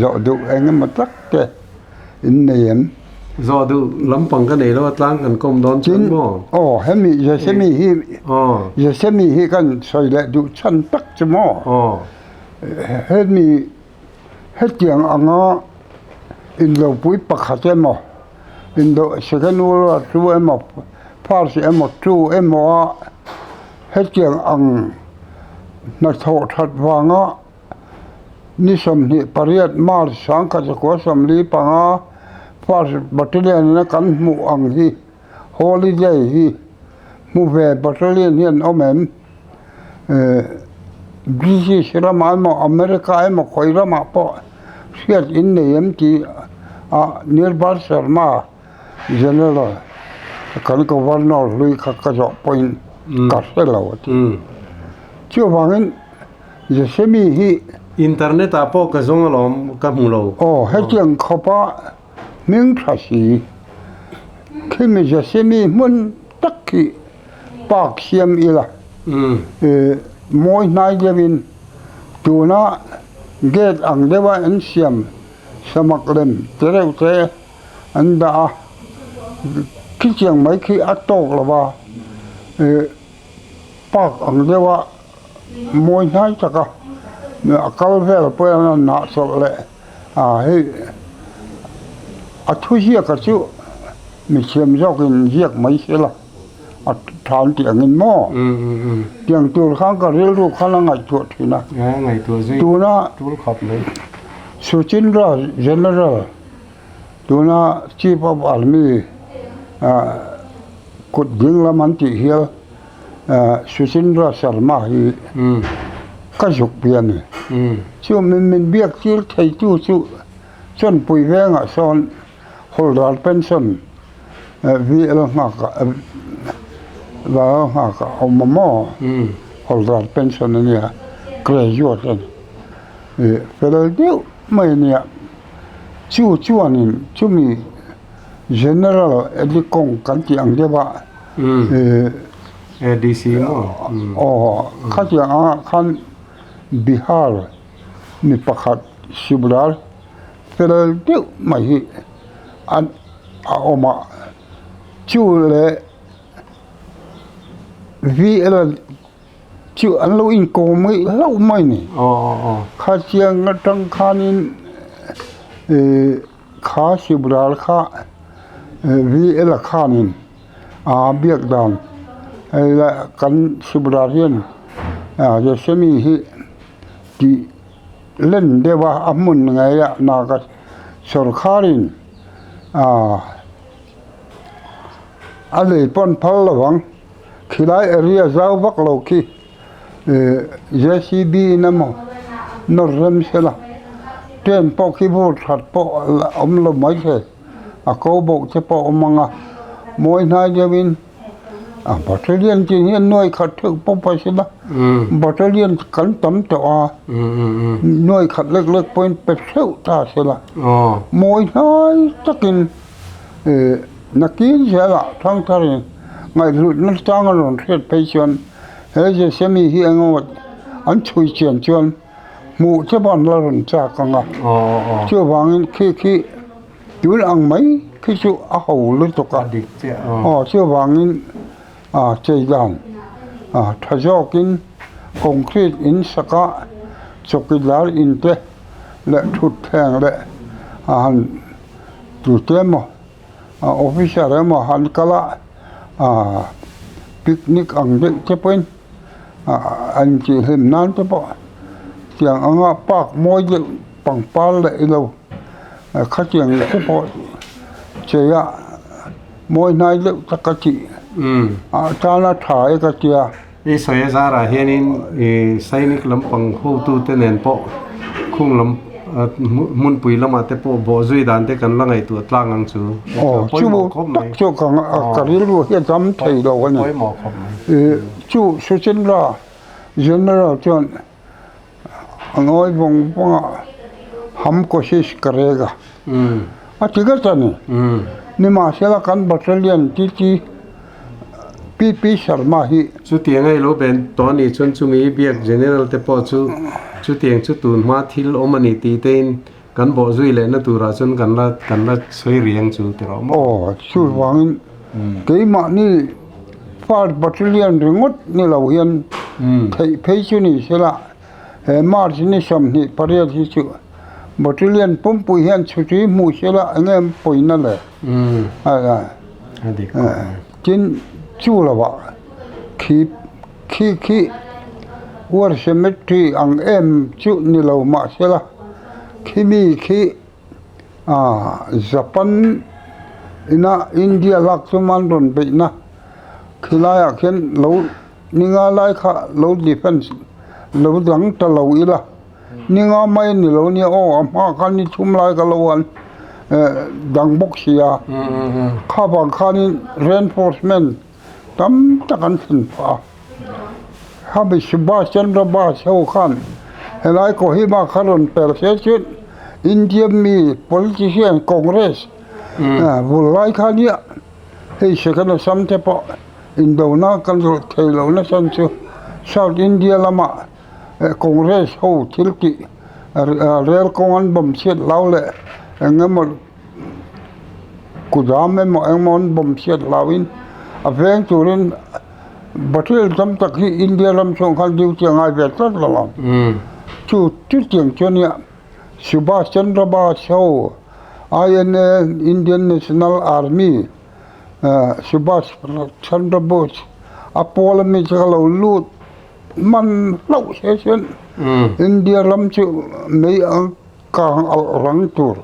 Zawh duh engemaw tak te in nei em? Zawh duh lampang ka nei lo a tlang kan kawm dawn chuan maw? Aw hemi Yosemite hi Yosemite hi kan sawi leh duh chhan tak chu maw? Hemi hetiang anga indopui pakhat emaw indo second world war two emaw first emaw two emaw a hetiang ang hnathawh that vanga Ni 28 March 1945 First Battalion ina kan hmuh ang hi holiday hi hmu ve Battalion hi an awm em? British ramah emaw America emaw khawi ramah pawh hriat in nei em tih ah Nirmal Sharma General kan Governor hlui kha ka zawh pawhin ka hre lo a ti. Chuvangin Yosemite hi. Internet ah pawh ka zawng alawm ka hmu lo. Aw hetiang khawpa hming tha si khimi Yosemite hmun tak hi park siam ila mawi hnai deuhin tuna gate ang deuha an siam samak lem te reuh te an dah a khitiang mai khi a tawk lo va park ang deuha. Mawi hnai tak a, a kal vel pawh hian a nah chawlh leh a hei a thu ziak a chu mi thiam zawkin ziak mai se la a tha an tih angin maw tiang tur khan ka rilru khan a ngaihtuah thin a tuna Suchindra General tuna Chief of Army kut ding lam an tih hial. Suchindra Sharma hi ka zuk pi a ni. Chu min min biak tir theitu chu Chawnpui vengah sawn Hawlral Pension VL nghakah Val nghakah a awm a maw? Hawlral Pension a nia, graduate a ni. Fel deuh mai a nia. Chu chuanin chumi General Edikong kan tih ang deuh a ADC maw? Aw, khatiang angah khan Bihar mi pakhat Sibral fel deuh mai hi a awm a, chu leh VL Chu an lo inkawm ngeih hlauh mai ni. Kha chiang atang khanin kha Sibral kha VL a khanin aa biak dan hei la kan Sibral hian Yosemite hi tih len deuh a a hmun ngei a naga sawrkharin aa a lei pawn phal lo ang. Khilai area zau vak lo khi JCB in emaw nawr rem sela train pawh khi vur that pawh a awm lo mai thei a ko boh te pawh a awm ang a mawi hnai deuhin a battalion tih hian nuai khat theuh pawh phei sela battalion kan tam tawh a nuai khat lek lek pawhin pe theuh ta sela mawi hnai takin. Nakin zelah thangtharin ngaihhlutna chang a rawn hriat phei chuan he Jesemi hi eng emaw an chhui chian chuan hmuh che pawh an la rawn chak ang a, chuvangin khi khi tun ang mai khi chu a ho lutuk a, aw chuvangin chei dan tha zawkin concrete in saka chawkidar in te leh thutthleng leh a han. Tute emaw officer emaw han kal a ah picnic ang deuh te pawhin ah an tihhlim nan te pawh tiang anga park mawi deuh pangpar leh ilo khatiang te pawh chei a mawi hnai deuh tak a tih ah tana tha e ka tia. I sawi a zarah hianin ih Sainik lampang hotute nen pawh khung lam hmunpui lamah te pawh bawhzui dan te kan la ngaihtuah tlang ang chu. Aw chu tak chu ka rilru hi a dam thei lo a ni. Pawimawh khawp mai. Ih chu Suchinra General chuan a ngawi vawng vawng a, Ham koshish karega a ti gat a ni. Nimahsela kan battalion titi PP Sharma hi. Chutiang a i lo ben tawh a nih chuan chumi i biak General te pawh chu chutiang chu tun hma thil awm a ni tih tein kan bawhzui lehna turah chuan kan la kan la sawi riang chu ti rawh maw? Aw, chuvangin keimahni First Battalion ringawt ni lo hian theih phei chu ni sela he March ni 28 hi chu Battalion pumpui hian chhuti hmu sela eng nge pawina le? Tin, chu lovah khi khi khi War Cemetery ang em chu ni lo mahsela khimi khi Japan ina India lak chuma an rawn beihna khilaiah khian lo ni nga lai kha lo defence lo dang ta lo ila. Ni nga mai a ni lo nia aw a hma khan ni thum lai ka lo an dang bawk si a kha vang khanin reinforcement tam tak an thlen phah a hemi Subhash Chandra Bose ho khan helai Kohima kha rawn per se chuan India mi politician Congress vul lai kha nia hei second Assam te pawh indona kan zawh theih loh nasa chu South India lamah. Congress ho thil tih rel kawng an bawm chhiat hlau leh eng emaw kudam emaw eng emaw an bawm chhiat hlauhin a veng turin bathil tam tak hi India ram chhung khan duty a ngai ve tlat lo ang. Chu chutiang chu ania Subhash Chandra Bose ho INA Indian National Army Subhash Chandra Bose a pawl ami chu ka lo lut. Hman hlauh se chuan India ram chu mei a kang alh rang tur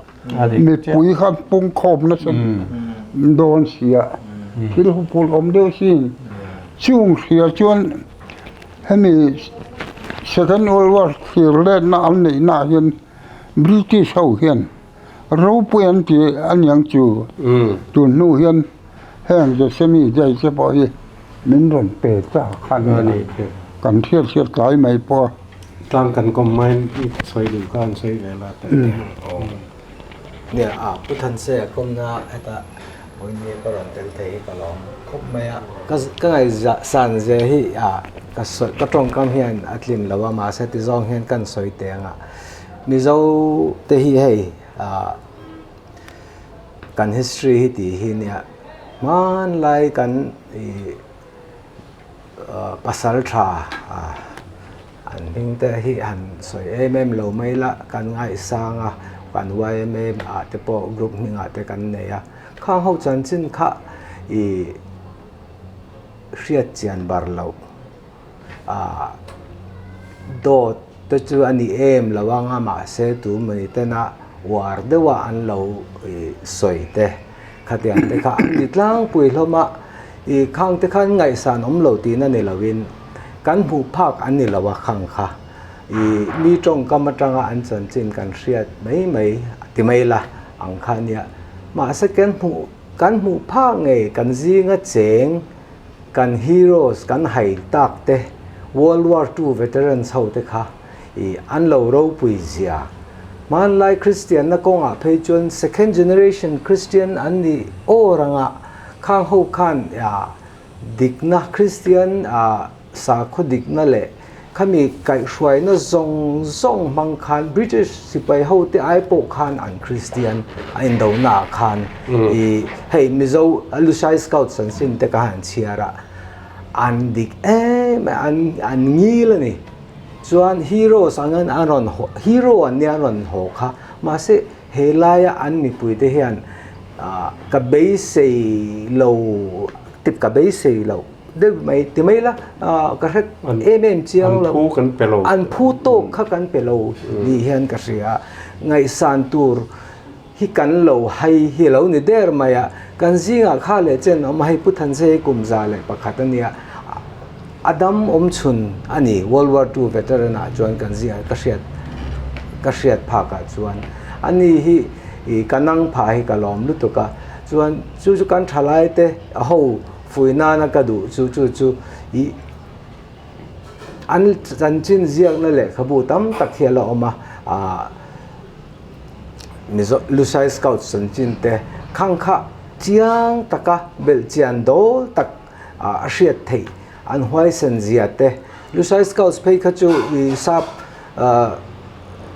mipui khan pungkhawm nasa dawn si a, thil huphurh awm deuh sin. Chung hria chuan hemi Second World War thlir letna an neihnaah hian British ho hian ropui an ti aniang chu tun hnu hian heng Yosemite Day te pawh hi min rawn pe ta khan kan hriat hriat tlai mai pawh a. Tlang kan kawm hmain i sawi duh kha an sawi ve la teh ang. Nia a Pu Thanse a kawmna heta Vawinia ka rawn tel thei hi ka lawm khawp mai a. Ka ka ngaihsan zia hi ah ka sawi ka tawngkam hian a tlin lo a mahse ti zawng hian kan sawi teh ang a. Mizo te hi hei ah kan history hi tih hi nia hmanlai kan ih pasal tha ah an hming te hi han sawi em em lo mai la kan ngaihsang a kan yma ah te pawh group hmingah te kan nei a khang ho chanchin kha ih hriat chian bar loh ah dawt te chu a ni em lo ang a mahse tu mawni tena uar deuh a an lo ih sawi te khatiang te kha an ti tlangpui hlawm a ih khang te khan ngaihsan awm lo tihna ni lovin kan hmuh phak an ni lo a khang kha ih mi tawngkam atanga an chanchin kan hriat mai mai ti mai la ang kha nia mahse kan hmuh kan hmuh phak ngei kan zinga cheng Kan heroes kan hai tak te World War Two veterans ho te kha i an lo ropui zia. Hmanlai Christian na kawngah phei chuan second generation Christian an ni awr anga khang ho khan dikna Christian sakhaw dikna leh Khami kaihhruaina zawng zawng hmang khan British sipai hote ai pawh khan an Kristian a indonaah khan i hei Mizo Lushai Scouts an sin te ka han chhiar a, an dik em em an an ngil a ni. Chuan heroes angin an rawn haw hero an nia an rawn haw kha mahse he laia an mipuite hian ka beisei lo tip ka beisei lo. Deuh mai ti mai la ka hre em em chiang lo. An phu kan pe lo. An phu tawk kha kan pe lo ni hian ka hria. Ngaihsan tur hi kan lo hai hi lo ni der mai a. Kan zingah kha leh chen awm a, hei Pu Thanse hi kum 101 a nia. A dam awm chhun a ni World War Two veteran ah chuan kan zingah ka hriat ka hriat phak ah chuan. Ani hi ka nang phah hi ka lawm lutuk a. Chuan chu chu kan thalai te ho Fui nana ka duh chu chu chu ih an chanchin ziakna lehkhabu tam tak hi a la awm a, ah Mizo Lushai Scouts chanchin te khang kha chiang taka belh chian dawl tak ah a hriat theih an huaisen zia te Lushai Scouts phei kha chu ih sap ah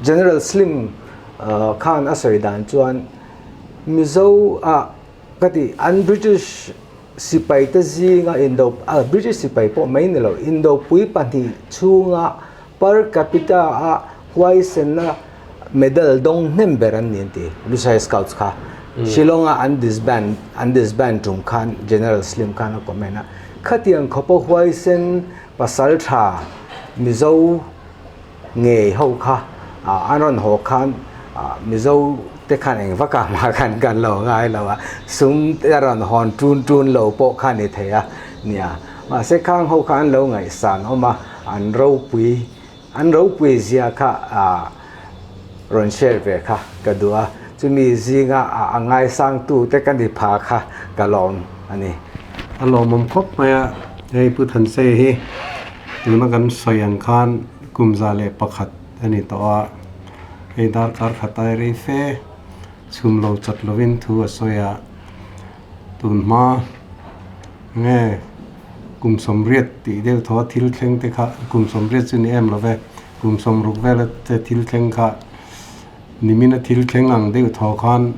General Slim ah khan a sawi dan chuan Mizo ah Ka ti, an British sipai te zinga indo, British sipai pawh mai ni lo, indopui pahnih chhunga per capita a huaisenna medal dawng hnem ber an ni an ti, Lushai Scouts kha. Shillong a an disband, an disband tum khan General Slim khan a comment a, khatiang khawpa huaisen pasal tha Mizo ngei ho kha an rawn haw khan Mizo te khan eng vak ah mah khan kan lo ngai lo a, sum te a rawn hawn tun tun lo pawh kha ni thei a nia. Mahse khang ho kha an lo ngaihsan awm a, an ropui an ropui zia kha rawn share ve kha ka duh a, chumi zinga a ngaisangtu te ka ni pha kha ka lawm a ni. A lawmawm khawp mai a, hei Pu Thanse hi. Tuna kan sawi ang khan kum 101 a ni tawh a, hei darkar khat ai rei fe chhum lo chat lovin thu a sawi a, tun hma nge kum 80 tih deuh thaw a thil thleng te kha kum 80 chu ni em lo ve, kum 60 vela te thil thleng kha nimin a thil thleng ang deuh thaw khan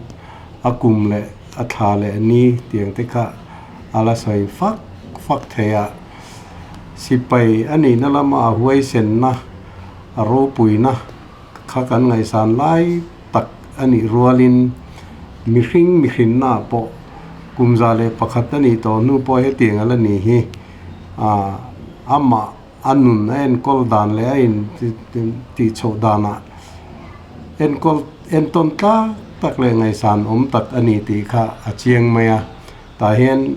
a kum leh a thla leh ni tiang te kha a la sawi fak fak thei a. Sipai a nihna lama a huaisenna, a ropuina kha kan ngaihsan lai tak a nih rualin mihring mihrinnaah pawh kum 101 a nih tawh hnu pawh hetiang a la ni hi amah a nun a enkawl dan leh a in tihchhoh danah enkawl entawn tlak tak leh ngaihsan awm tak a ni tih kha a chiang mai a, tah hian.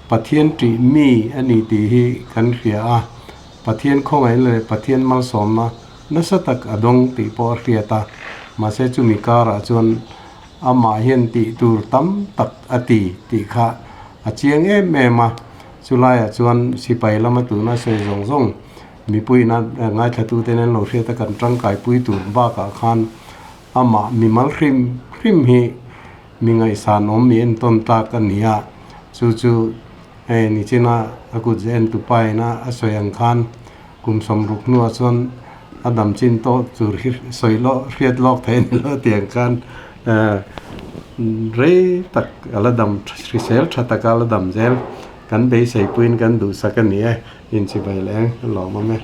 Pathian ṭih mi a ni tih hi kan hria a, Pathian khawngaihna leh Pathian malsawmna nasa tak a dawng tih pawh a hriat a, mahse chumi karah chuan amah hian tih tur tam tak a ti tih kha a chiang em em a, chulaiah chuan sipai lama tuna sawi zawng zawng mipuiin a ngaithlatuten an lo hriat a kan tangkaipui tur bakah khan amah mimal hrim hrim hi Mi ngaihsan awm mi entawn tlak a ni a, chu chu hei nichina a kut ze en tupa ina a sawi ang khan kum 60 hnuah chuan a dam chin tawh tur hi sawi lawk hriat lawk theih a ni lo tiang khan rei tak a la dam hrisel tha taka a la dam zel kan beisei puiin kan duhsak a ni e, inchibai leh ang a lawm awm e.